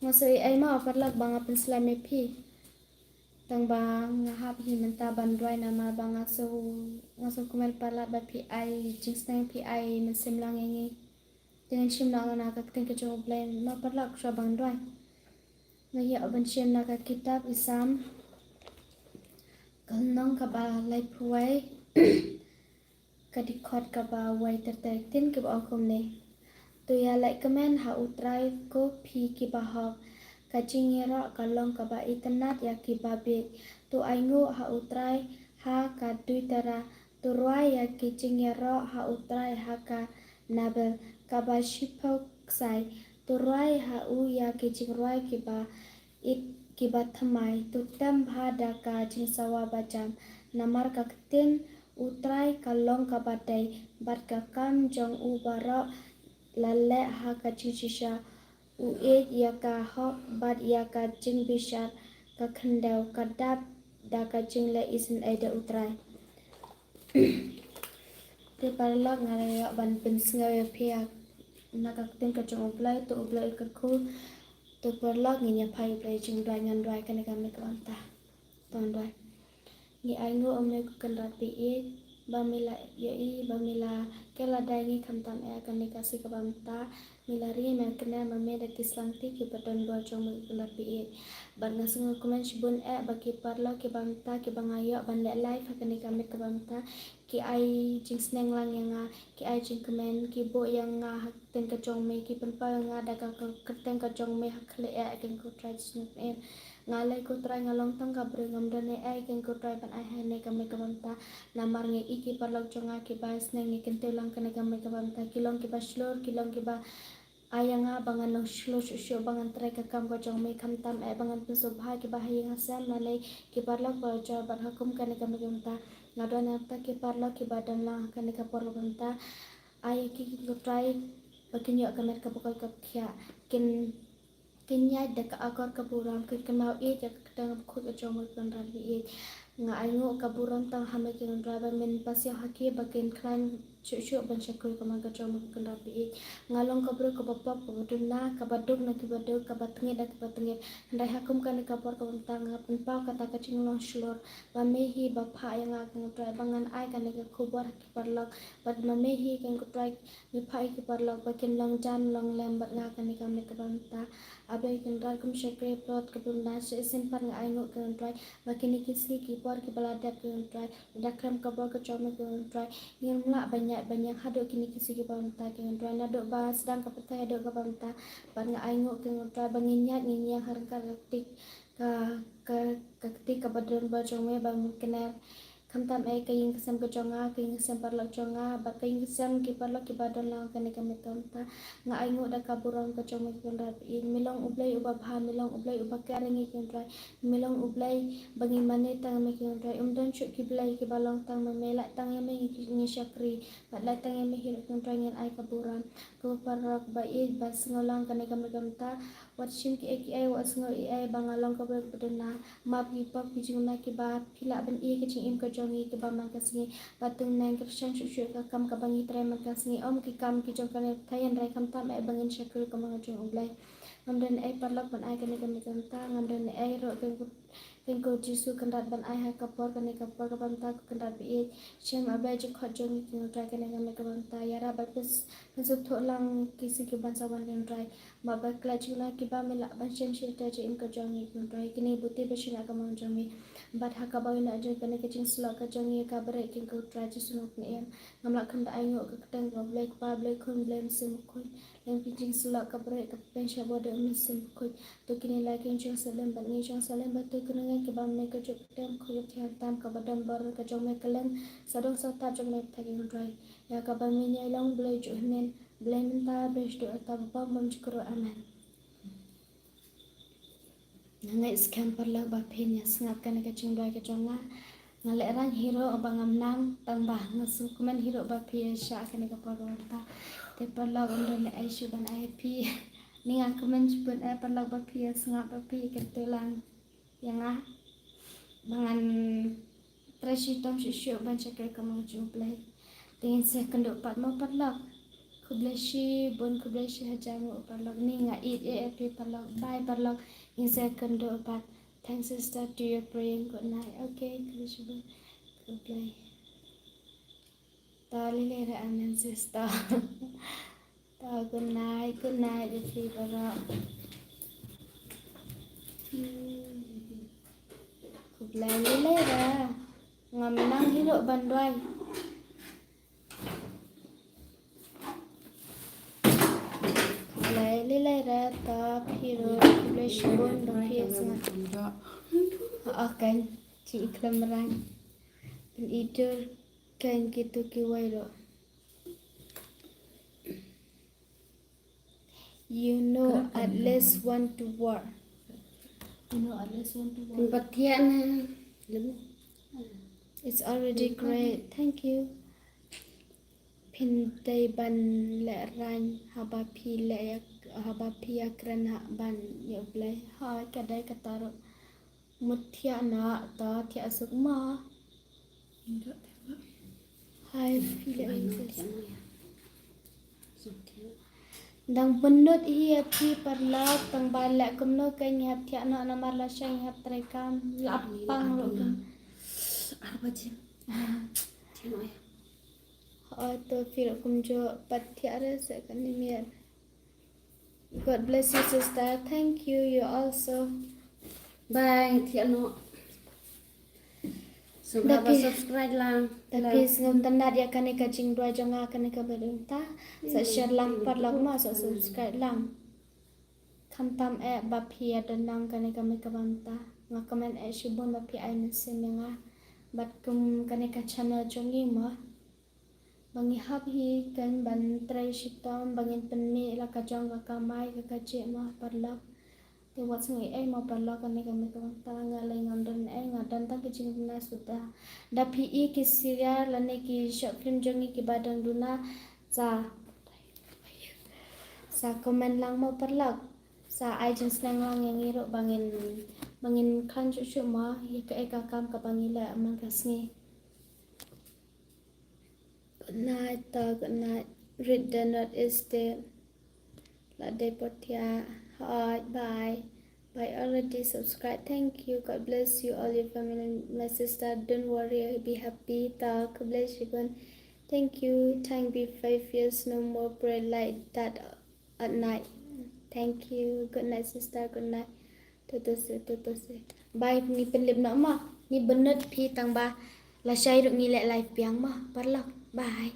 Nga sngewthuh ei ma parlak ba nga pynslem ïa phi. Tang ba nga hap hi mynta ban duwai namar ba nga sngew nga sngewkmen parlak ba phi ai jingsneng, phi ai mynsiem lang ïa ngi. Te ngan shim noh na ka ktien ka jong U Blei ma parlak shuwa ban duwai. Nga ïa ban shim na ka kitab i Salm ka lynnong kaba laiphew wei, ka dkhot kaba wei ter ter, ktien kaba ong kumne. To ïalehkmen ha U Trai ko phi kiba hok, ka jingïaroh ka long kaba itynnad ïa kiba bieit. To ainguh ha U Trai ha ka duitara, to rwai ïa ki jingïaroh ha U Trai ha ka nabel kaba shiphew ksai. To rwai ha u ïa ki jingrwai kiba it kiba thymmai. To tem bha da ka jingsawa bajam, namar ka ktien U Trai ka long kaba dei, bad ka kam jong u baroh la leh ha ka jingshisha. U ïeit ïa ka hok bad ïa ka jingbishar ka khyndew, ka dap da ka jingleh isynei da U Trai. Te parlok, nga la ïoh ban pynsngew ïa phi na ka ktien ka jong U Blei. To U Blei u kyrkhu. To parlok, ngin ïa phai U Blei jingduwai, ngan duwai kane ka miet kaba mynta. To ngan duwai. Ngi ainguh, ïa me ko Kynrad baieit, ba me la ïohi, ba me la kylla da ngi khamtam eh kane ka sngi kaba mynta. Me la ri, me la kner ma me da ki sangti kiba don bor jong me ko Kynrad baieit. Bad nga sngewkmen shibun eh ba ki parlok kiba mynta kiba nga ïoh ban leh live ha kane ka miet kaba mynta, ki ai jingsneng lang ïa nga, ki ai jingkmen, ki buh ïa nga ha ka kyrteng ka jong me, ki pynpaw ïa nga da ka kyrteng ka jong me ha khlieh eh, kane ko Trai Jisu. Nga lei ko Trai, nga long tang ka briew, ngam don ei ei, kane ko Trai, ban ai ha kane ka miet kaba mynta. Namar nga i ki parlok jong nga kiba sneng, ngi kyntiew lang kane ka miet kaba mynta, ki long kiba shlur, ki long kiba ai ïa nga ba ngan long shlur shuh shuh, ba ngan trei ka kam ka jong me, khamtam eh ba ngan pynsngewbha kiba ha ïing ha sem lane ki parlok ba jor. Bad ha kum kane ka miet kaba mynta, nga duwai na ka bynta ki parlok kiba don lang ha kane ka por kaba mynta. Ai ïa ki, kane ko Trai, ba kin ïoh ka met kaba koit kaba khiah, kin kin ïaid da ka akor ka burom, kin kynmaw ïeit ïa ka kyrteng bakhuid ka jong me ko Kynrad baieit. Nga ainguh ka burom tang ha me kane ko Trai, ba men pasiaw ha ki ba kin khlaiñ shuh shuh ban shakri ka mon ka jong me ko Kynrad baieit. Nga long ka briew kaba pop, kaba duna, kaba duk na kiba duk, kaba tyngeh na kiba tyngeh. Hynrei ha kum kane ka por kaba mynta nga pynpaw kata ka jinglong shlur, ba me hi ba phah ïa nga kane ko Trai, ba ngan ai kane ka khubor ha ki parlok. Bad ma me hi kane ko Trai, me phah ïa ki parlok ba kin long jan long lem bad nga kane ka miet kaba mynta. A Blei Kynrad, kum shakri plot ka bym na shisien pat, nga ainguh kane ko Trai ba kine ki sngi ki por kiba la dep kane ko Trai, da khlem ka bor ka jong me kane ko Trai, ngim lah ban ïaid ban ïeng haduh kine ki sngi kiba mynta kane ko Trai, naduh ba sdang ka pyrthei haduh kaba mynta. Bad nga ainguh kane ko Trai ba ngin ïaid ngin ïeng ha ryngkat ka kti ka ka ka kti kaba don bor jong me, ba men kner khamtam eh ka ïing ka sem ka jong nga, ka ïing ka sem parlok jong nga, bad ka ïing ka sem ki parlok kiba don lang ha kane ka miet kaba mynta. Nga ainguh da ka burom ka jong me ko Kynrad baieit. Me long U Blei uba bha, me long U Blei uba care ïa ngi kane ko Trai. Me long U Blei ba ngi mane tang ïa me kane ko Trai. Ym don shuh ki blei kiba long tang ma me, lait tang ïa me ngi, ngi shakri, bad lait tang ïa me hi ruh kane ko Trai ngin ai ka burom. Ko parlok baieit ba sngew lang kane ka miet kaba mynta, wat shim kiei kiei, wat sngew ei ei ba nga long ka briew ba duna. Map ki pop ki jingduna kiba phi lah ban ïeh ka jingim ka jong ngi kiba man ka sngi. Bad to nang kyrshan shuh shuh ka kam kaba ngi trei man ka sngi, ym ki kam ki jong kane ka pyrthei, hynrei khamtam eh ba ngin shakri ka mon ka jong U Blei. Ngam don ei parlok ban ai kane ka miet kaba mynta, ngam don ei ruh kane ko Kane ko Jisu Kynrad ban ai ha ka por kane ka por kaba mynta ko Kynrad baieit. Shem A Blei jingkhot jong ngi kane ko Trai kane ka miet kaba mynta. Ïarap bad pyn, pynsngewthuh lang ki sngi kiban sa wan kane ko Trai. Map ba khlem jingla kiba me lah ban shem sha ïa ka jingim ka jong ngi kane ko Trai. Kine buti ba shim ïa ka mon jong me. Bad ha kaba ïoh na jong kane ka jingsyllok ka jong ngi ka briew kane ko Trai Jisu nga pynïeng. Ngam lah khlem da ainguh ka kyrteng ka Blei Kpa, Blei Khun, Blei Mynsiem Bakhuid. Tang pynjing sylok ka brek ka pynshah bor da u Mynsiem Bakhuid. To kine lai kin jong salem bad ngi jong salem bad to kine ngai kaba me ka juk tem khuid thiang tam kaba dam bor ka jong me ka leng sa dong sa tap jong me pha kin roi. Ya kaba me nyai long Blei ju hnen Blei mynta Blei ju ta ba bam bam jukro. Amen. Nga ngeit skhem paralok ba phin ïa sngap kane ka jingduwai ka jong nga. Nga lehrain hi ruh ba ngam nang tang ba nga sngewkmen hi ruh ba phi ïa shah kane ka por mynta. Te paralok ym don leh ai shuh ban ai phi. Ni nga kmen shibun eh paralok ba phi ïa sngap ba phi kyntu lang ïa nga ba ngan trei shitom shuh shuh ban shakri ka mon jong U Blei. Te ngin sa ïakynduh pat mo paralok. Khublei shibun khublei shi hajar mo paralok. Ni nga ïeit ïa phi paralok. Bye paralok. Ngin sa ïakynduh pat. Thanks sister to your praying. Good night. Okay, khublei shibun. Khublei. Ta lei lei re amen sister. Ta good night, good night ïa phi baroh. Hmm. Khublei lei lei re. Ngam nang hi ruh ban duwai. Khublei lei lei re ta phi ruh khublei shibun ba phi ïa sngap. Ah kan jingkhlem rang. Pyn-i dur kan kito kiwei ruh. You know at least one to word. You know at least one to word. Pynpathiah na. It's already great. Thank you. Phin dei ban lehrain haba phi leh ïa haba phi ïakren ha ban ïa U Blei. Ha ka dei kata ruh. Mut thiah na ta thiah suk ma. Hai phi leh ïa. Dang bynnud hi ïa phi paralok tang ba leh kumno ka ngi hap thiah noh namar lashai ngi hap trei kam la pang ruh kum. Arba jin. Thiah noh ïa. Oi to phi ruh kumjuh pat thiah re sa kane miet. God bless you sister. Thank you, you also. Bye thiah noh. Sngewbha ba subscribe lang. Te phi sngewtynnat ïa kane ka jingduwai jong nga kane kaba dei mynta. Sa share lang paralok ma sa subscribe lang. Khamtam eh ba phi ïa don lang kane ka me kaba mynta. Nga kmen eh shibun ba phi ai mynsiem ïa nga. Bad kum kane ka channel jong ngi mo. Ba ngi hap hi kan ban trei shitom ba ngin pynmih la ka jong ka kamai ka kajih mo paralok. Te wat sngew ei mo paralok kane ka me kaba mynta nga lei ngam don ei nga don tang ka jingduna suda. Da phi i ki serial lane ki short film jong ngi kiba dang duna sa sa comment lang mo paralok. Sa ai jingsneng lang ïa ngi ruh ba ngin ba ngin khlaiñ shuh shuh mo ïa kaei ka kam kaba ngi leh man ka sngi. Good night, uh, good night. Read the note is the la dei por thiah. Hi, bye. Bye already subscribe. Thank you. God bless you all your family. My sister, don't worry. Be happy. Ta, God bless you. Thank you. Thank be five years. No more pray like that at night. Thank you. Good night, sister. Good night. Tutu se, tutu se. Bye, ngi pynlip noh mo. Ngi bynnud phi tang ba lashai ruh ngi leh live biang mo. Paralok. Bye.